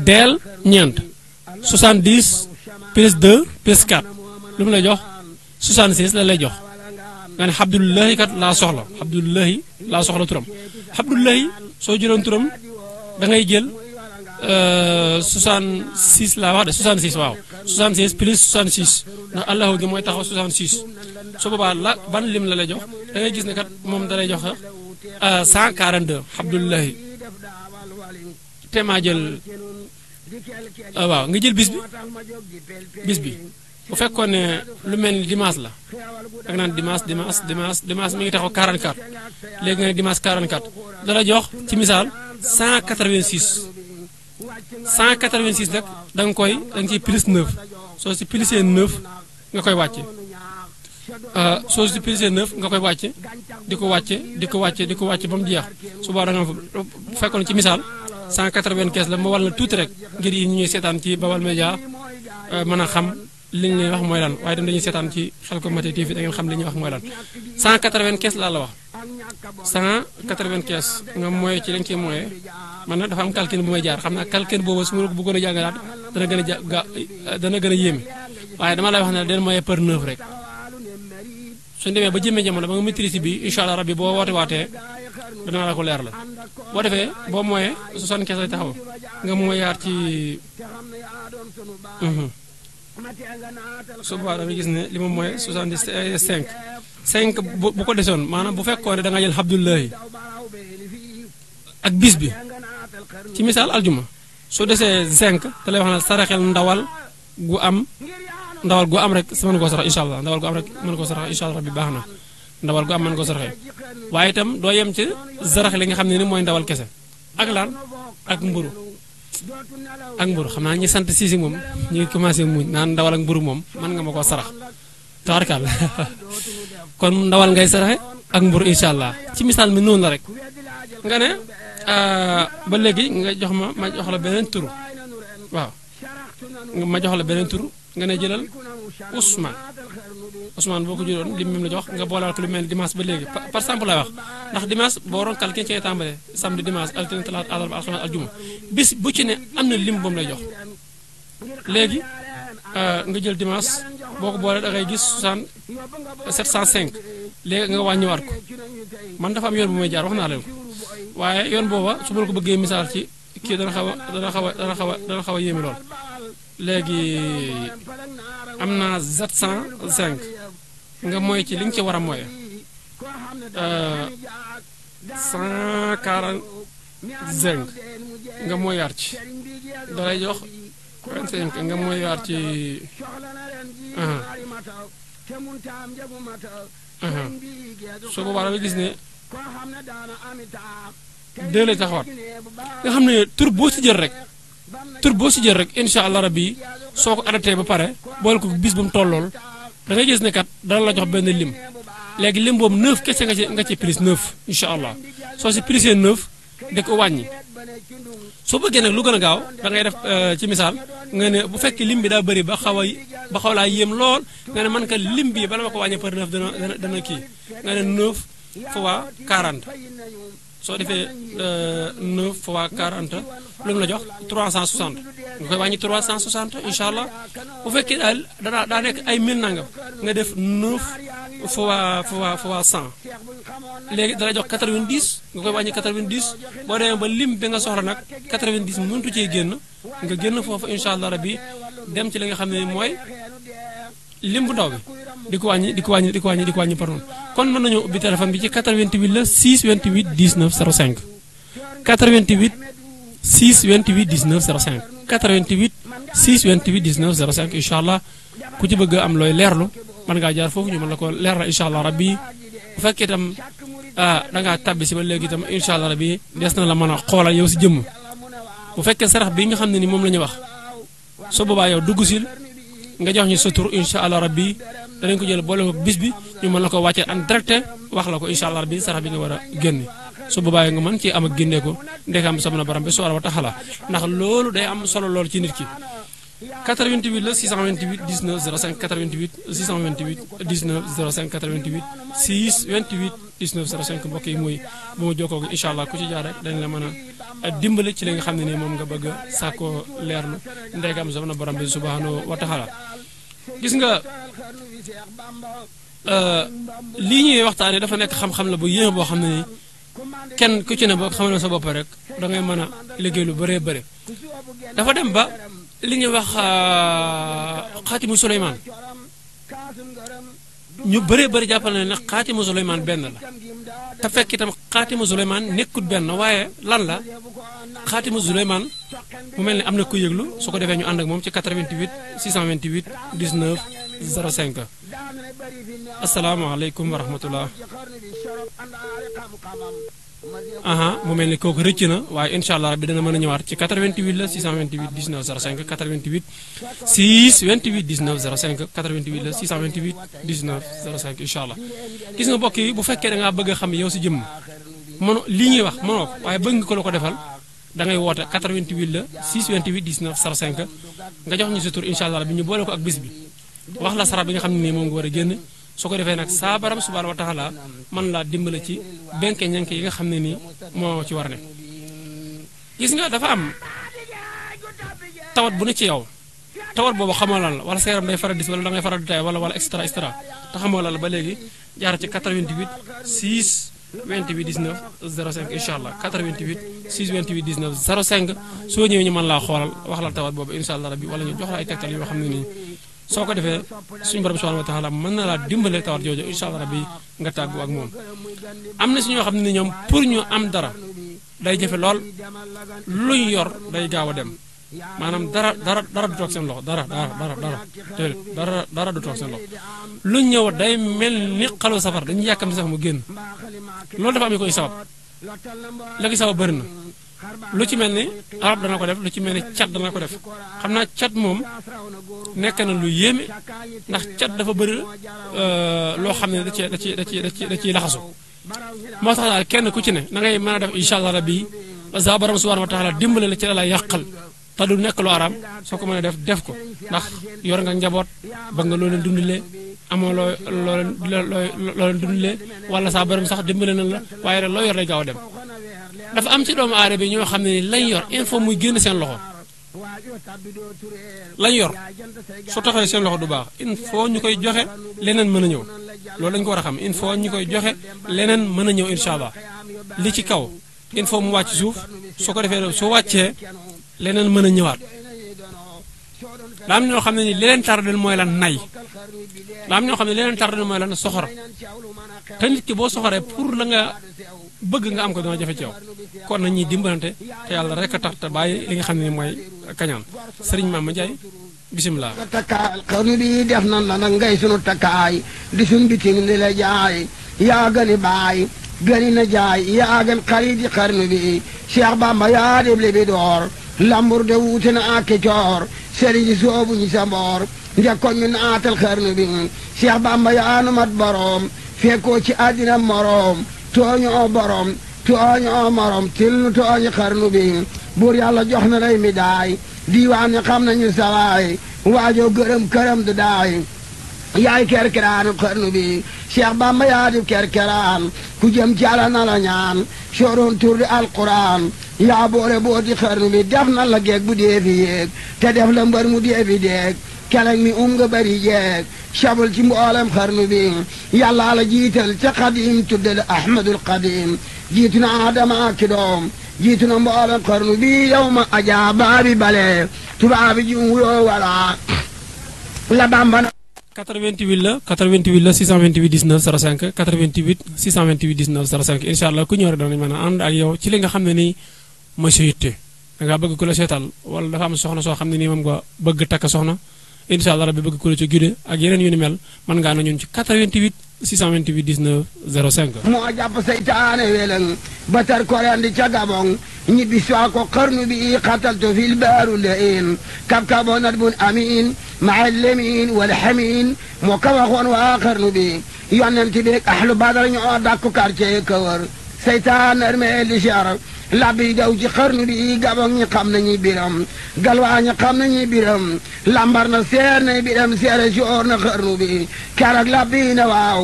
deel ñeent 70 plus 2 plus 4 lu mu lay jox 66 la lay jox nga ne Abdullahi kat laa soxla turam Abdullahi soo jëloon turam da ngay jël 66 laa wax de 66 waaw 66 plus 66 ndax allahu gi mooy taxaw 66 su boobaa la ban lim la lay jox da ngay gis ne kat moom da lay jox 142 Abdullahi te maa jël waaw nga jël bis bi bu fekkoon ne lu mel ni dimanche la da nga naan dimanche mi ngi taxaw 44 léegi nga ne dimanche 44 dala jox ci misaal 186 nag da nga ciy plus 9 soo si plusee 9 nga koy wàcce soo si plusee 9 nga koy wàcce di ko wàcce ba mu jeex suba da nga bu fekkoon ci misaal 195 la ma wal na tuuti rek ngir yi ñuy seetaan ci Baol Média mën a xam li ñu leen wax mooy lan waaye dem dañuy seetaan ci Khelcom TV da ngeen xam li ñuy wax mooy lan 195 laa la wax 195 nga mooy ci lañ ciy mooyee man nag dafa am calcul bu may jaar xam naa calcul boobu su ma ko bëggoon a jàngalaat dana gën a yéeme waaye dama lay wax ne den mooyee par 9 rek suñu demee ba jëmee jamono ba nga maîtrise bi incha allah rabbi boo waatee danaa la ko leer la boo defee boo mooyee 75 lay taxaw nga mooyaat ci suba da nga gis ne li moom mooy 75 5 bu ko desoon maanaam bu fekkoon ne da nga jël Abdullahi ak bis bi ci misaal aljuma soo desee 5 da lay wax ne saraxel ndawal gu am rek mën koo sarax incha allah ndawal gu am rek mën koo sarax incha allah bi baax na ndawal gu am mën koo saraxee waaye itam doo yem ci sarax li nga xam ne ni mooy ndawal kese ak lan ak mburu xam naa ñi sant siisi moom ñu ngi commencé muñ naan ndawal ak mburu moom mën nga ma koo sarax taxarkaal kon ndawal ngay saraxe ak mburu incha allah ci misaal mi noonu la rek nga ne ba léegi nga jox ma jox la beneen turu waaw ma jox la beneen tur nga ne jëlal Ousmane boo ko jëloon lim mi la jox nga boolaal ko lu mel ni dimanche ba léegi par exemple lay wax ndax dimanche boo waroon calcul ci ngay tàmbalee samedi dimanche altine talaata àllarba alxames aljuma bis bu ci ne am na lim boobu lay jox léegi nga jël dimanche boo ko boolee da ngay gis 705 léegi nga wàññiwaat ko man dafa am yoon bu may jaar wax naa leen ko waaye yoon booba su ma la ko bëggee misaal ci kii dana xaw a yéeme lool léegi am na 705 nga mooy ci li nga ci war a mooy 145 nga mooyaat ci dalay jox 25 nga mooyaat ci su boobaa da nga gis ne 2 lay taxawaat nga xam ne tur boo si jël rek incha allah rabbi soo ko adapté ba pare boole ko bis bu mu tollool da ngay gis ne kat dana la jox benn lim léegi lim boobu 9 kese nga ci plus 9 incha allah soo si plusee 9 di ko wàññi soo bëggee nag lu gën a gaaw da ngay def ci misaal nga ne bu fekkee lim bi daa bëri ba xaw laa yéem lool nga ne man ka lim bi bala ma ko wàññee par 9 dana kii nga ne 9 fois 40 soo defee 9 fois 40 lu mu la jox 360 nga koy wàññi 360 incha allah bu fekkee daal daa nekk ay 1000 nangam nga def 9 fois 100 léegi dala jox 90 nga koy wàññi 90 boo demee ba lim bi nga soxla nag 90 mëntu cee génn nga génn foofu incha allah rabbi dem ci li nga xam ne mooy lim bu ndaw bi di ko wàññi pardon kon mën nañoo ubbi téléphone bi ci 88 la 628 19 05 88 628 19 05 88 628 19 05 incha allah ku ci bëgg am looy leerlu mën ngaa jaar foofu ñu mën la ko leeral incha allah rabbi bu fekkee itam da ngaa tabbi si ba léegi itam incha allah rabbi des na la mën a xoolal yow si jëmm bu fekkee sarax bi nga xam ne ni moom la ñu wax su boobaa yow dugg sil nga jox ñu sa tur incha allah rabbi danañ ko jël boole ko bis bi ñu mën la ko wàccee en direct wax la ko incha allah rabbi sarax bi nga war a génne su boobaa nga mën ci am ak génnee ko ndekam sama na borom bi su war a taxala ndax loolu day am solo lool ci nit ki 88 la 628 19 05 88 628 19 05 88 628 19 05 mbokk yi muy bu ma jokkoo incha allah ku ci jaar rek dañ la mën a dimbali ci li nga xam ne nii moom nga bëgg a sàkkoo leerlu ndegam sama na borom bi subhanahu wa taala gis nga lii ñuy waxtaanee dafa nekk xam-xam la bu yéex boo xam ne nii kenn ku ci ne boo xamal sa bopp rek da ngay mën a liggéey lu bëree bëri dafa dem ba li ñuy wax xaatimu Suleymaan ñu bëree bëri jàppal na ne xaatimu Suleymaan benn la te fekk itam xaatimu Suleymaan nekkut benn waaye lan la xaatimu Suleymaan mu mel ni am na ku yëglu su ko defee ñu ànd ak moom ci 88 628 19 05 asalaamaaleykum wa rahmatullah mu mel ni kooku rëcc na waaye incha allah rabbi dana mën a ñëwaat ci 88 la 628 19 05 88 628 19 05 88 la 628 19 05 incha allah gis nga mbokk yi bu fekkee da ngaa bëgg a xam yow si jëmm mëno lii ñuy wax mënoo ko waaye bëgg nga ko la ko defal da ngay woote 88 la 628 19 05 nga jox ñu sa tur incha allah rabbi ñu boole ko ak bis bi wax la sarax bi nga xam ne nii moom nga war a génn soo ko defee nag saa baram subhaanahu wa taala man laa dimbale ci benke ñanke yi nga xam ne nii moo ci war ne gis nga dafa am tawat bu ne ci yow tawat boobu xamoo lan la wala sa yaram day faral dis wala da ngay faral di tay wala extra extra te xamoo lan la ba léegi jaar ci 88 6 28 19 05 incha allah 88 6 28 19 05 soo ñëwee ñu mën laa xoolal wax la tawat boobu incha allah rabbi wala ñu jox la ay tegtal yoo xam ne nii soo ko defee suñu borom subhanahu wa taala mën na laa dimbale tawat jooju incha allah rabbi nga tàggu ak moom am na si ñoo xam ne ñoom pour ñu am dara day jafe lool luñ yor day gaaw a dem maanaam dara du toog seen loxo dara du toog seen loxo luñ ñëw day mel ni xalu safar dañuy yàkkam sax mu génn loolu dafa am koy sabab la gi sabab bëri na lu ci mel ni arab dana ko def lu ci mel ni cat dana ko def xam naa cat moom nekk na lu yéeme ndax cat dafa bëri loo xam ne da ciy laxasu moo tax daal kenn ku ci ne na ngay mën a def incha allah rabbi ba borom subhanahu wa taala dimbale la ci la yàqal te du nekk lu araam soo ko mënee def ko ndax yor nga njaboot ba nga loo leen dundalee amoo loo leen dundalee wala saa borom sax dimbale na la waaye rek loo yor day gaaw a dem dafa am ci doomu aadama bi ñoo xam ne ni lañ yor il faut muy génn seen loxo lañ yor soo taxawee seen loxo du baax il faut ñu koy joxe leneen mën a ñëw loolu lañ ko war a xam il faut ñu koy joxe leneen mën a ñëw incha allah li ci kaw il faut mu wàcc suuf soo ko defee soo wàccee leneen mën a ñëwaat la am ñoo xam ne ni li leen tardel mooy lan nay la am ñoo xam ne li leen tardel mooy lan soxor te nit ki boo soxoree pour la nga bëgg nga am ko dana jafe ci yow kon nañuy dimbalante te yàlla rek a tax te bàyyi li nga xam ne ni mooy kañaan sëriñ Mama Ndiaye bisimilah. takkaay xarnu bi def nan la nag ngay sunu takkaay di sun bitim li la jaay yaa gëni baay gëni na jaay yaa gën xarit yi xarnu bi Cheikh Bamba yaa dib li bi door lambur de wuute na ak coor sëriñ si soobu ñi sa mboor njëkkoon ñu naatal xarnu bi Cheikh Bamba yaa nu mat boroom fekkoo ci àddina moroom tooñoo borom tooñoo morom til nu tooñi xarnu bi buur yàlla jox na lay mi daay diiwaan ñi xam nañu sawaay waajoo gërëm këram du daay yaay kerkeraanu xarnu bi Cheikh Bamba yaa di kerkeraan ku jëm ci Yàlla na la ñaan sooroon tur di alquran yaa boole booti xarnu bi def na la geeg bu dee fi yéeg te def la mbër mu dee fi deeg keleng mi nga bari jeeg sabul ci mboolem xarnu bi yàlla la jiital ca xadim tudde la ahmadul xadim jiitu na adama ak doom jiitu na mboolem xarnu bi yow ma ajaa baabi bale tubaabi ji wuyoo wala la Bamba 88 la 88 la 628 19 05 88 628 19 05 incha allah ku ñëw rek danañ mën a ànd ak yow ci li nga xam ne nii mooy sa yitte da ngaa bëgg ku la seetal wala dafa am soxna soo xam ne nii moom nga bëgg takk soxna incha allah rabbi bëgg ku la ci gude ak yeneen yu ni mel mën ngaa na ñun ci 88 628 19 05. moo jàpp seytaane welang ba tar koreandi ca gabong ñibbi soo ko xarnu bi xataltu fil baaru lain kabkabonat bun amin maa lemin wala xamin moo ka waxoon waa xarnu bi yonent bi ahlu badar ñoo dàkku quartier kawar seytaan armee li char labbi daw ci xarnu bi gabong ñi xam nañu biram galwaa ñi xam nañu biram lambar na seer na biram seere soor na xarnu bi keroog labbi na waaw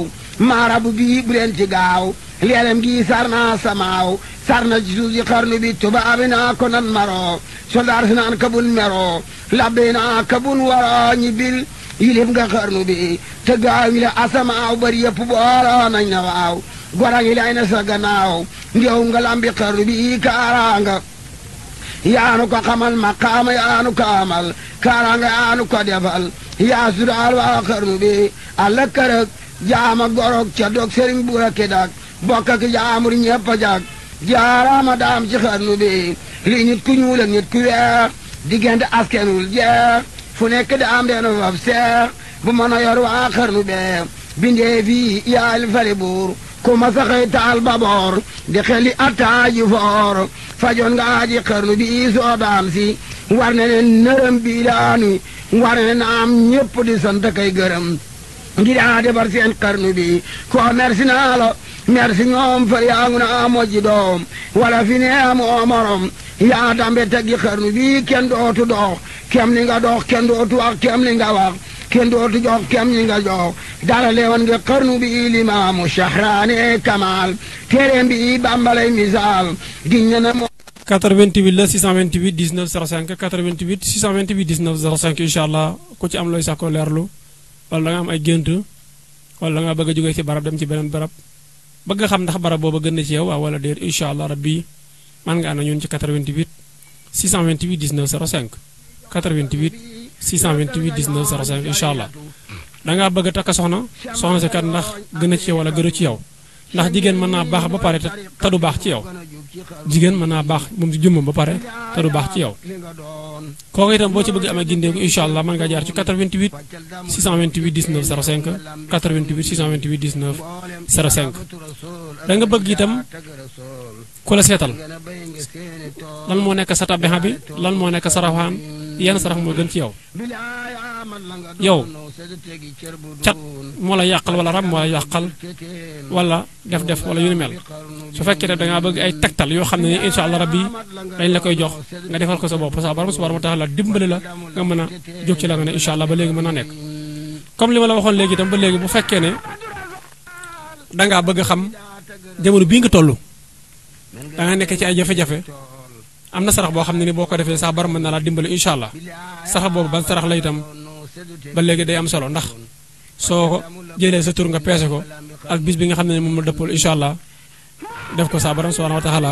maarabu bi bu leen ci gaaw leelem gi sar naa samaaw sar na ci suuf si xarnu bi tubaabi naa ko nan maro soldaar si naan kabun mero labbi naa kabun waro ñi bil yilif nga xarnu bi te gaaw ñi la asamaaw bari yëpp booloo nañ na waaw gora ngi lay na sa gannaaw ndew nga lambi xarnu bi kaaraanga yaanu ko xamal maqaama yaanu ko amal kaaraanga yaanu ko defal yaa sudaal waa xarnu bi alla kërëg jaama gorog ca dog sëriñ buura ki dak bokk ak jaamur ñëpp a jag jaaraama daam ci xarnu bi li nit ku ñuul ak nit ku weex diggante askenul jeex fu nekk daam deenu faf seex bu mën a yor waa xarnu bee bindee fii yaal fali buur ku ma saxay taal baboor di xeli attaaji foor fajoon nga aji xarnu bi soo daam si war ne ne nërëm bi daanu war ne naam ñëpp di sant kay gërëm ngir aa defar seen xarnu bi ko merci naa la merci ñoom far yaa ngu naa mojji doom wala fi ne amoo morom yaa dambe teggi xarnu bi kenn dootu dox kem li nga dox kenn dootu wax kem li nga wax kenn dootu jox kem li nga jox dara leewan nga xarnu bi limaamu Shahraane Kamal téeréem bi bambalay misaal giñ na mo 88 la 628 19 05 88 628 19 05 incha allah ku ci am looy sàkkoo leerlu wala da nga am ay gént wala da nga bëgg a jógee ci barab dem ci beneen barab bëgg xam ndax barab booba gën na ci yow waaw wala déet incha allah rabbi man nga ànd ñun ci 88 628 19 05 88 628 19 05 incha allah da ngaa bëgg a takk soxna si kat ndax gën a ci yow wala gënu ci yow ndax jigéen mën naa baax ba pare te du baax ci yow jigéen mën naa baax moom ci jëmmam ba pare te du baax ci yow kooku itam boo ci bëgg amee gindeeku incha allah mën nga jaar ci 88 628 19 05 88 628 19 05 da nga bëgg itam ku la seetal lan moo nekk sa tabixa bi lan moo nekk sa raxaan yenn sarax moo gën ci yow cat moo la yàqal wala rab moo la yàqal wala def wala yu ni mel su fekkee ne da ngaa bëgg ay tegtal yoo xam ne ni incha allah rabbi dañ la koy jox nga defal ko sa bopp sa borom subhanahu wa taala dimbali la nga mën a jóg ci la nga ne incha allah ba léegi mën naa nekk. comme li ma la waxoon léegi itam ba léegi bu fekkee ne da ngaa bëgg a xam jamono bii nga toll da nga nekk ci ay jafe-jafe am na sarax boo xam ne ni boo ko defee sax bar mën na laa dimbali incha allah sarax boobu ban sarax la itam ba léegi day am solo ndax soo ko jëlee sa tur nga peese ko ak bis bi nga xam ne moom la dëppal incha allah def ko sa borom subhanahu wa taala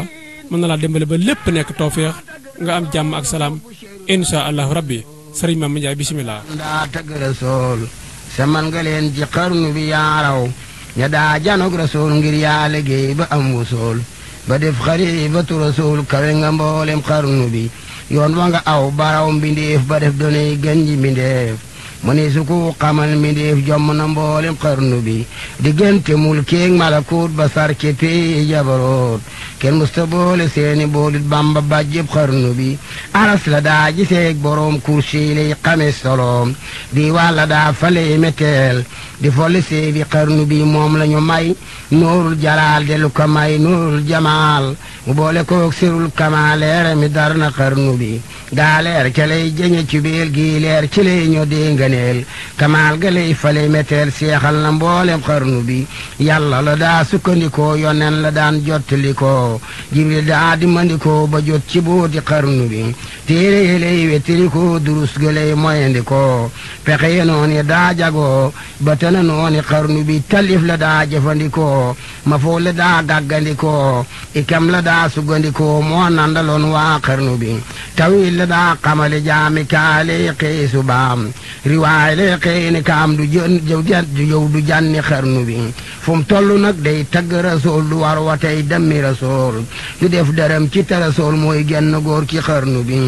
mën na laa dimbali ba lépp nekk tawféex nga am jàmm ak salaam incha allahu rabbi sëriñ Mame Ndiaye bisimilah. ndaa tagg rasool sa man nga leen ci xarnu bi yaaraw ña daa janog rasool ngir yaa liggéey ba am wusool ba def xalifatu rasool kawe nga mboolem xarnu bi yoon wa nga aw baraw mbindeef ba def donay gën ji mbindeef mu ne su ko xamal mbindeef jomm na mboolem xarnu bi diggante mulkeeg malakut ba sar ci pii jabaroot kenn musta boole seeni boolit bamba bàjjëb xarnu bi aras la daa giseeg boroom kursi lay xame soloom di wàlla daa faley meteel di folli seebi xarnu bi moom lañu may nuurul jalaal de lu ko may nuurul jamaal mu boole koog sirul kamaal leere mi dar na xarnu bi gaa leer ca lay jëñe ci biir gi leer ci lay ñoo dénganeel kamaal ga lay faley meteel seexal na mboolem xarnu bi yàlla la daa sukkandikoo yonen la daan jottalikoo jibril daa di mandikoo ba jot ci booti xarnu bi téere yi lay wettirikoo durus ga lay moyandikoo pexe ye nooni daa jagoo ba tana nooni xarnu bi talif la daa jëfandikoo ma foo la daa gàggandikoo ikam la daa sugandikoo moo nandaloon waa xarnu bi tawil la daa xamale jaami kaale xëy subaam riwaay lay xëy ni kaam du yow du janni xarnu bi fu mu toll nag day tagg rasool du war wa tey demmi rasool du def dërëm ci te rasool mooy genn góor ci xarnu bi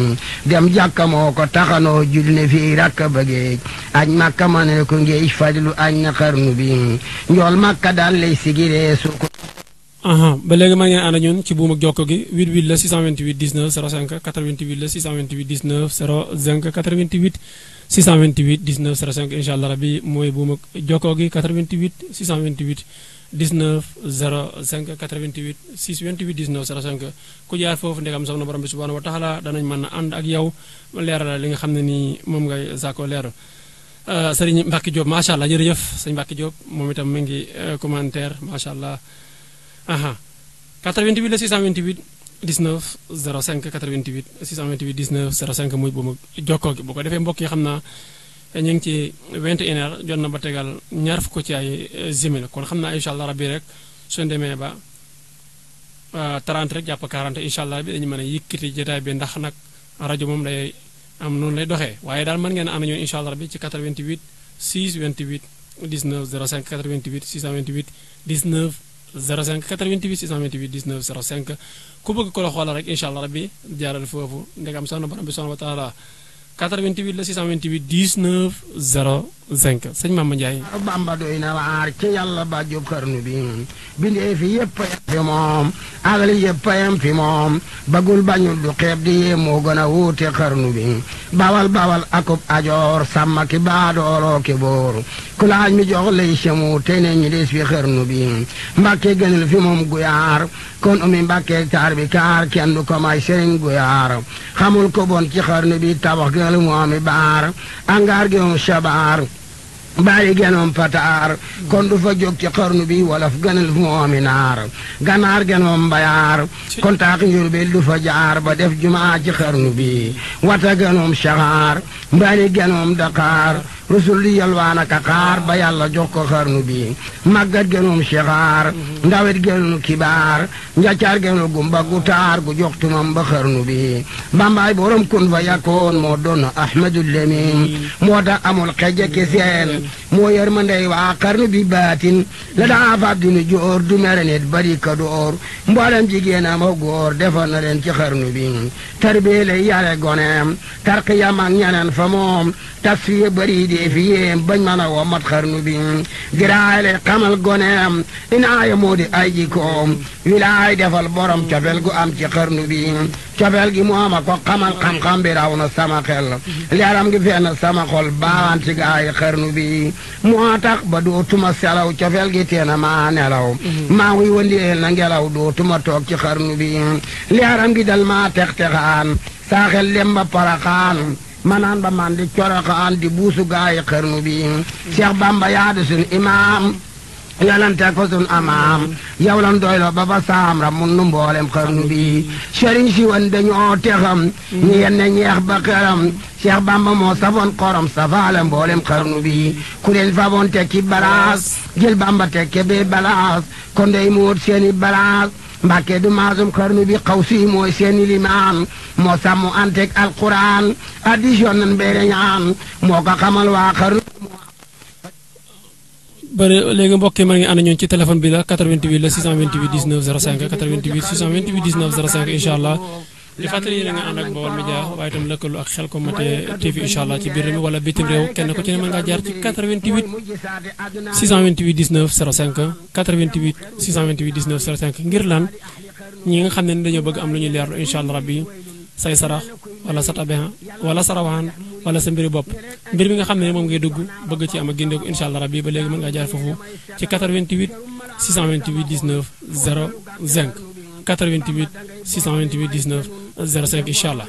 dem jàkka moo ko taxanoo jul ne fii rakka bëggeej añ makka ma ne ko ngeej fajlu añ na xarnu bi njool makka daal lay sigiree su ko ba léegi maa ngeen ànd ak ñun ci buum ak jokko gi 88 la 628 19 05 88 la 628 19 05 88 628 19 05 incha allah rabbi mooy buum ak jokko gi 88 628 19 05 88 628 19 05 ku jaar foofu ndegam soxna borom bi subhanahu wa taala danañ mën a ànd ak yow leeral li nga xam ne nii moom ngay saako leer sëriñ Mbacke Diop macha allah jërëjëf sëñ Mbacke Diop moom itam mi ngi commentaire macha allah. 88 la 628 19 05 88 628 19 05 muy buum ak jokkoo gi bu ko defee mbokk yi xam naa ñu ngi ci 21h jot na ba tegal ñaar fukk ci ay simili kon xam naa incha allah rabbi rek suñu demee ba 30 rek jàpp 40 incha allah bi dañu mën a yëkkati jotaay bi ndax nag rajo moom day am noonu lay doxee waaye daal mën ngeen a ànd ñoom incha allah rabbi ci 88 628 19 05 88 628 19 05 88 628 19 05 ku bëgg ko la xoolal rek incha allah rabbi jaaral foofu ndegam soxna borom bi subhanahu wa taala 88 la 628 19 05 sëñ Mame Ndiaye. Bamba doy na waar ci yàlla ba jub xarnu bi bindee fi yëpp yam fi moom agal yëpp yam fi moom bagul bañul du xeeb di yee moo gën a wuute xarnu bi bawal akub ajoor sàmm ki baadooloo ki boor ku laaj mi jox lay semu te ne ñi des fi xarnu bi mbàkke gënal fi moom guyaar kon umi mbàkke taar bi kaar kenn du ko may sëriñ guyaar xamul ko bon ci xarnu bi tabax gënal mu ami baar angaar gi moom shabaar bàyyi genoom pataar kon du fa jóg ci xarnu bi wala fu gënal fu moomi naar ganaar genoom mbayaar kon taax njurbel du fa jaar ba def jumaa ci xarnu bi wata genoom saxaar mbani genoom daqaar rusul di yalwaan ak xaar ba yàlla jox ko xarnu bi màggat genoom saxaar ndawet genoom kibaar njaccaar genoom gumba gu taar gu jox tumam ba xarnu bi bambaay borom kun fa yakkoon moo doon ahmadul lamin moo tax amul xeje ki seen moo yar ma ndey waa xarnu bi baatin la daa fab dinu joor du mere nit bari ka door mboolem jigéenam ak góor defoon na leen ci xarnu bi tarbiyee lay yare goneem tarqiyam ak ñeneen fa moom tasfiye bari di dee fi yéem bañ mën a womat xarnu bi giraay lay xamal goneem inaaya moo di ay jikoom wilaay defal borom cofel gu am ci xarnu bi cofel gi mooma ko xamal xam-xam bi raw na sama xel leeram gi fenn sama xol baawaan ci gaay xarnu bi moo tax ba dootuma selaw cofel gi teena maa nelaw maa ngi wëndeel na ngelaw dootuma toog ci xarnu bi leeram gi dal maa tex-texaan saaxel dem ba paraxaan manaan ba man di coroxaan di buusu gaay xarnu bi Cheikh Bamba yaa di sun imaam yalante ko sun amaam yow lan doylo ba ba saam ra mun nu mboolem xarnu bi sëriñ si wan dañoo texam ñi yenn ñeex ba xeram Cheikh Bamba moo safoon xorom safaale mboolem xarnu bi ku leen faboon tekki balaas jël Bamba tekke bee balaas kon dey muut seeni balaas Mbàkke du maasum xarnu bi xaw si mooy seeni limaan moo sàmmu antek alquran addition nan beere ñaan moo ko xamal waa xarnu bëri léegi mbokk yi ma ngi ànd ñoon ci téléphone bi la 88 la 628 19 05 88 628 19 05 incha allah di fàttali yéen a nga ànd ak Baol Média waaye itam lëkkaloo ak Xelcom TV incha allah ci biir réew mi wala bitim réew kenn ku ci ne mën ngaa jaar ci 88 628 19 05 88 628 19 05 ngir lan ñi nga xam ne dañoo bëgg am lu ñuy leerlu incha allah rabbi say sarax wala sa tabeha wala sa rawaan wala sa mbiri bopp mbir mi nga xam ne moom ngay dugg bëgg ci am ak gindeeku incha allah rabbi ba léegi mën ngaa jaar foofu ci 88 628 19 05 88 628 19 05 incha allah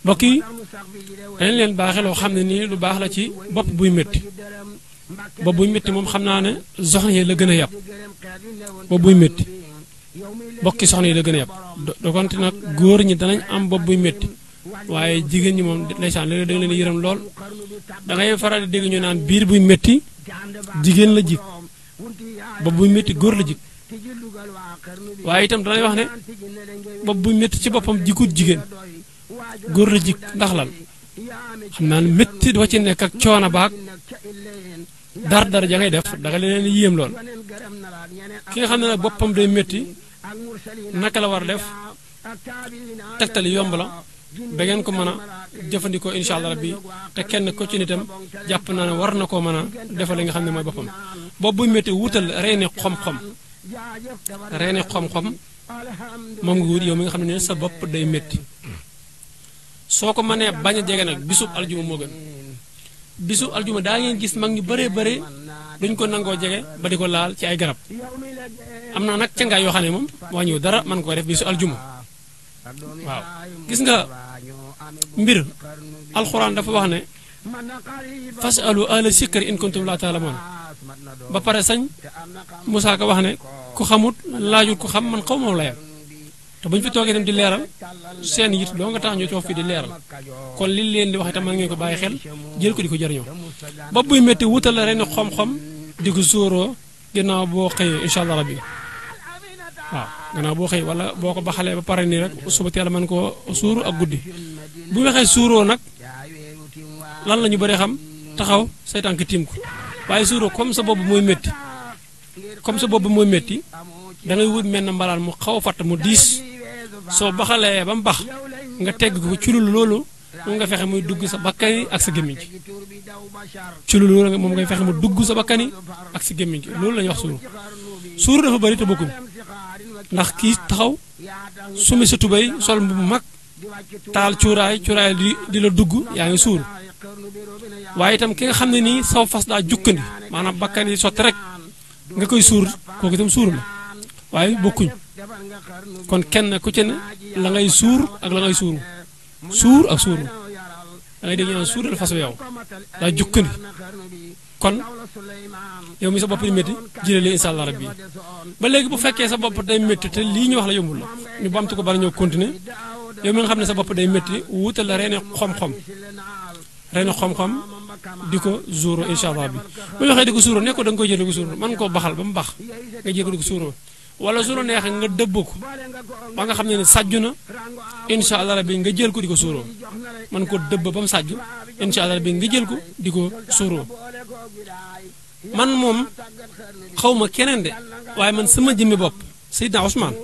mbokk yi dañ leen baaxee loo xam ne nii lu baax la ci bopp buy métti bopp buy métti moom xam naa ne soxna yi la gën a yàpp bopp buy métti bokki soxna yi la gën a yàpp dokonte nag góor ñi danañ am bopp buy métti waaye jigéen ñi moom ndeysaan léeg-léeg da nga leen yërëm lool da ngay faral di dégg ñu naan biir buy métti jigéen la jig bopp buy métti góor la jig waaye itam danay wax ne bopp buy métti ci boppam jigut jigéen góor la jig ndax lan xam naa ne métti dafa ci nekk ak coono baag dar ja ngay def da nga leen yéem lool ki nga xam ne nag boppam day métti naka la war a def tegtal yomb la ba ngeen ko mën a jëfandikoo incha allah rabbi te kenn ko ci nitam jàpp naa ne war na koo mën a defal li nga xam ne mooy boppam bopp buy métti wutal reeni xom-xom reeni xom-xom moom nga wut yow mi nga xam ne sa bopp day métti soo ko mënee bañ a jege nag bisub aljuma moo gën bisub aljuma daa ngeen gis mag ñu bëree bëri duñ ko nangoo jege ba di ko laal ci ay garab am na nag cangaay yoo xam ne moom wàññiwu dara mën ko def bisu aljuma waaw gis nga mbir alxuraan dafa wax ne fasalu ahla sikri in kuntum la taalamoon ba pare sañ Musaa Ka wax ne ku xamut laajul ku xam man xaw ma la yam te bu ñu fi toogee itam di leeral seen yit doo nga tax ñu toog fii di leeral kon li leen di wax itam mën ngeen ko bàyyi xel jël ko di ko jëriñoo bopp buy métti wutal la ren xom-xom di ko sóoroo ginnaaw boo xëyee incha allah rabbi waaw gannaaw boo xëyee wala boo ko baxalee ba pare nii rek suba teel mën koo suuru ak guddi bu ñu waxee suuroo nag lan la ñu bëri xam taxaw say tànk tiim ko waaye suuroo comme sa bopp mooy métti comme sa bopp mooy métti da ngay wut mel na mbalaan mu xaw a fatt mu diis soo baxalee ba mu bax nga tegg ko ci loolu moom nga fexe muy dugg sa bakkan yi ak sa gémmiñ gi ci loolu moom ngay fexe mu dugg sa bakkan yi ak sa gémmiñ gi loolu la ñuy wax suuru suuru dafa bëri te bokkuñ ndax kii taxaw sumi sa tubéy sol bu mag taal cuuraay di la dugg yaa ngi suuru waaye itam ki nga xam ne nii saw fas daa jukkandi maanaam bakkan yi sotti rek nga koy suur kooku itam suuru la waaye bokkuñ kon kenn ku ci ne la ngay suur ak la ngay suuru suur ak suuru da ngay dégg ñu naan suural fas yow daa jukkandi kon yow mi sa bopp di métti jëlee lii incha allah rabbi ba léegi bu fekkee sa bopp day métti te lii ñu wax la yombul la ñu bamtu ko bari ñëw continuer yow mi nga xam ne sa bopp day métti wutal la reeni xom-xom di ko zuuro incha allah bi bu ñu waxee di ko suuro ne ko da nga koy jël di ko suuro mën koo baxal ba mu bax nga jël ko di ko suuro wala su la neexee nga dëbb ko ba nga xam ne sàjju na incha allah rabbi nga jël ko di ko suuroo man ko dëbb ba mu sàjju incha allah rabbi nga jël ko di ko suuroo man moom xaw ma keneen de waaye man sama jëmmi bopp Seydina Ousmane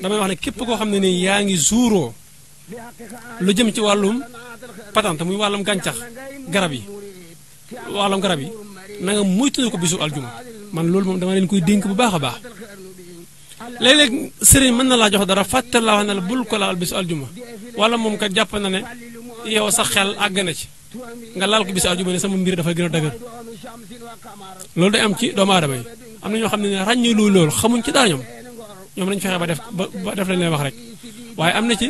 damay wax ne képp koo xam ne nii yaa ngi suuroo lu jëm ci wàllum patante muy wàllum gàncax garab yi wàllum garab yi na nga moytu ko bisu aljuma man loolu moom dama leen koy dénk bu baax a baax léeg-léeg sëriñ mën na laa jox dara fàtte laa wax ne la bul ko laal bisu aljuma wala moom kat jàpp na ne yow sa xel àgg na ci nga laal ko bisu aljuma ne sama mbir dafay gën a dëgër loolu day am ci doomu aadama yi am na ñoo xam ne ne ràññee loolu xamuñ ci dara ñoom lañ fexe ba def lañ leen wax rek waaye am na ci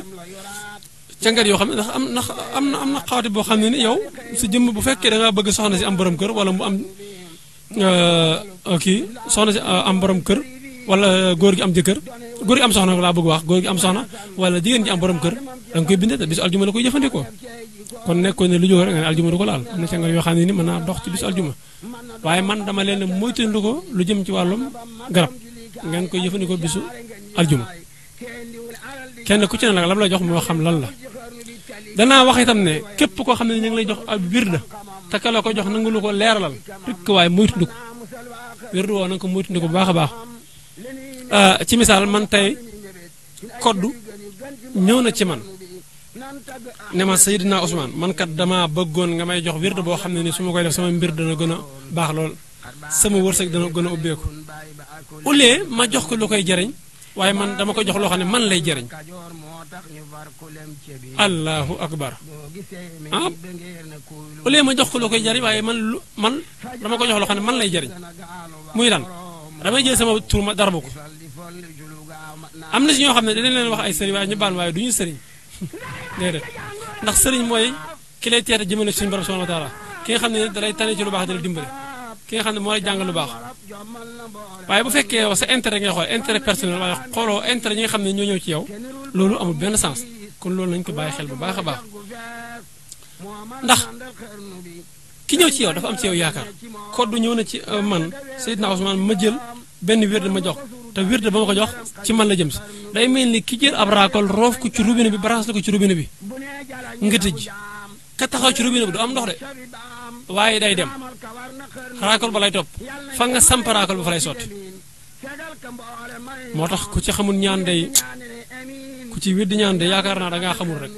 cangat yoo xam ne ndax am na xawati boo xam ne ni yow sa jëmm bu fekkee da nga bëgg soxna si am borom kër wala mu am kii soxna si am borom kër wala góor gi am jëkkër góor gi am soxna laa bëgg wax góor gi am soxna wala jigéen gi am borom kër da nga koy bindee te bisu aljuma la koy jëfandikoo kon nekkoon ne lu jóg rek nga ne aljuma du ko laal am na cangat yoo xam ne ni mën naa dox ci bisu aljuma waaye man dama leen ne moytandiku ko lu jëm ci wàllum garab ngeen koy jëfandikoo bisu aljuma kenn ku ci ne nag lam la jox moo xam lan la danaa wax itam ne képp koo xam ne ñu ngi lay jox ab wirda te ka la ko jox nangu lu ko leeralal rek waaye moytandiku wirda woo na nga ko moytandiku bu baax a baax ci misaal man tey koddu ñëw na ci man ne ma Seydina Ousmane man kat dama bëggoon nga may jox wirda boo xam ne ni su ma koy def sama mbir dana gën a baax lool sama wërsëg dana gën a ubbeeku au lieu ma jox ko lu koy jariñ waaye man dama ko jox loo xam ne man lay jariñ allahu akbar ah au lieu ma jox ko loo koy jariñ waaye man dama ko jox loo xam ne man lay jariñ muy lan damay jël sama tur ma darbu ko am na si ñoo xam ne dinañ leen wax ay sëriñ waaye ñu baan waaye du ñu sëriñ déedéet ndax sëriñ mooy ki lay teete jëmale suñu borom subhanahu wa taala ki nga xam ne dalay tane ci lu baax dala dimbale ki nga xam ne moo lay jàngal lu baax waaye bu fekkee yow sa intérêt ngay xool intérêt personnel waaye xooloo intérêt ñi nga xam ne ñoo ñëw ci yow loolu amul benn sens kon loolu nañu ko bàyyi xel bu baax a baax ndax ki ñëw ci yow dafa am ci yow yaakaar koddu ñëw na ci man Seydina Ousmane ma jël benn wirde ma jox te wirde ba ma ko jox ci man la jëm si day mel ni ki jël ab raakol roof ko ci robinet bi branché ko ci robinet bi nga tëj ka taxaw ci robinet bi du am ndox de waaye day dem raakol ba lay topp fa nga samp raakol ba fa lay sotti moo tax ku ci xamul ñaan day ku ci weddi ñaan de yaakaar naa da ngaa xamul rek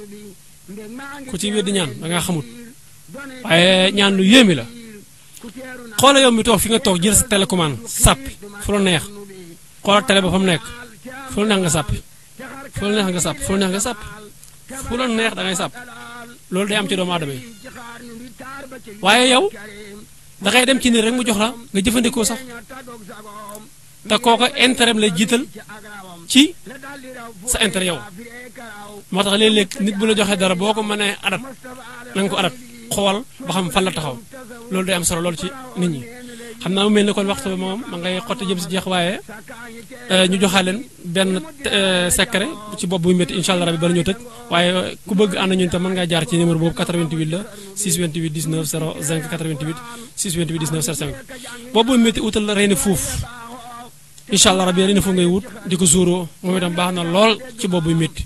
ku ci weddi ñaan da ngaa xamul waaye ñaan lu yéemi la xoola yow mi toog fi nga toog jël sa télécommande sàppi fu la neex xoola télé ba fa mu nekk fu la neex nga sàppi fu la neex nga sàppi fu la neex nga sàppi fu la neex da ngay sàpp loolu day am ci doomu aadama yi waaye yow da ngay dem ci nit rek mu jox la nga jëfandikoo sax te kooka intérêt lay jiital ci sa intérêt yow moo tax léeg-léeg nit bu la joxee dara boo ko mënee adat na nga ko adat xool ba xam fan la taxaw loolu day am solo loolu ci nit ñi xam naa mu mel ne kon waxtu bi moom ma ngay xotti jëm si jeex waaye ñu joxaa leen benn secret ci bopp buy métti incha allah rabi bala ñoo tëj waaye ku bëgg ànd ñun tam mën ngaa jaar ci numéro boobu 88 la 628 19 05 88 628 19 05 bopp buy métti utal la rey na fuuf incha allah rabi rey na fuuf ngay wut di ko suuroo moom itam baax na lool ci bopp buy métti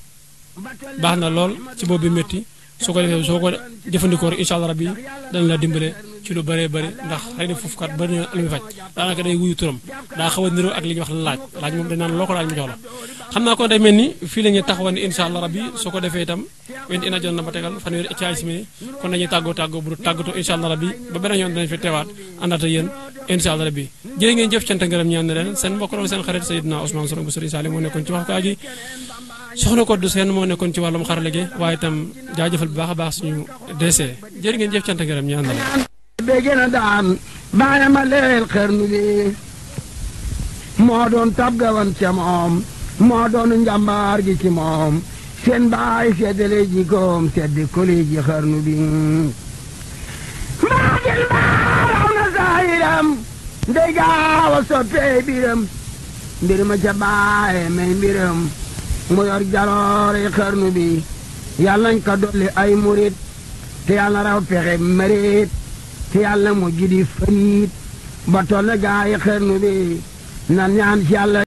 baax na lool ci bopp buy métti soo ko defee soo ko jëfandikoo rek incha allah rabi dana la dimbale ci lu bëree bëri ndax xëy na foofu kat bëri na lu muy faj daanaka day wuyu turam daa xaw a niroo ak li ñuy wax laaj moom dañ naan loo ko laaj mu jox la xam naa ko day mel ni fii la ñuy taxawal ni incha allah rabi soo ko defee itam wenti ina jot na ba tegal fanweeri ci ay simili kon dañuy tàggoo bu du tàggatoo incha allah rabi ba beneen yoon danañ fi teewaat àndaata yéen incha allah rabi jërë ngeen jëf cant ngërëm ñaan na leen seen mbokk doon seen xarit Seydina Ousmane Sourang bu Serigne Saliou moo nekkoon ci waxukaay gi soxna Koddu Seen moo nekkoon ci wàllum xarale gi waaye itam jaajëfal bu baax a baax suñu DC jërë ngeen jëf cant ngërëm ñaan na leen béggee na daan bàyyi ma leel xërnu bi moo doon tab gawan ca moom moo doon njàmbaar gi ci moom seen baay seddale jikoom seddi kuli ji xërnu bi maa gil baaraw na saayiram ndey gaaw a soppee biram mbir ma ca baaye may mbiram mu yor jaloore xërnu bi yàlla nañ ko dolli ay murit te yàlla raw pexe marit te yàlla mu jidi fariit ba toll gaa yi xërnu bi nan ñaan ci yàlla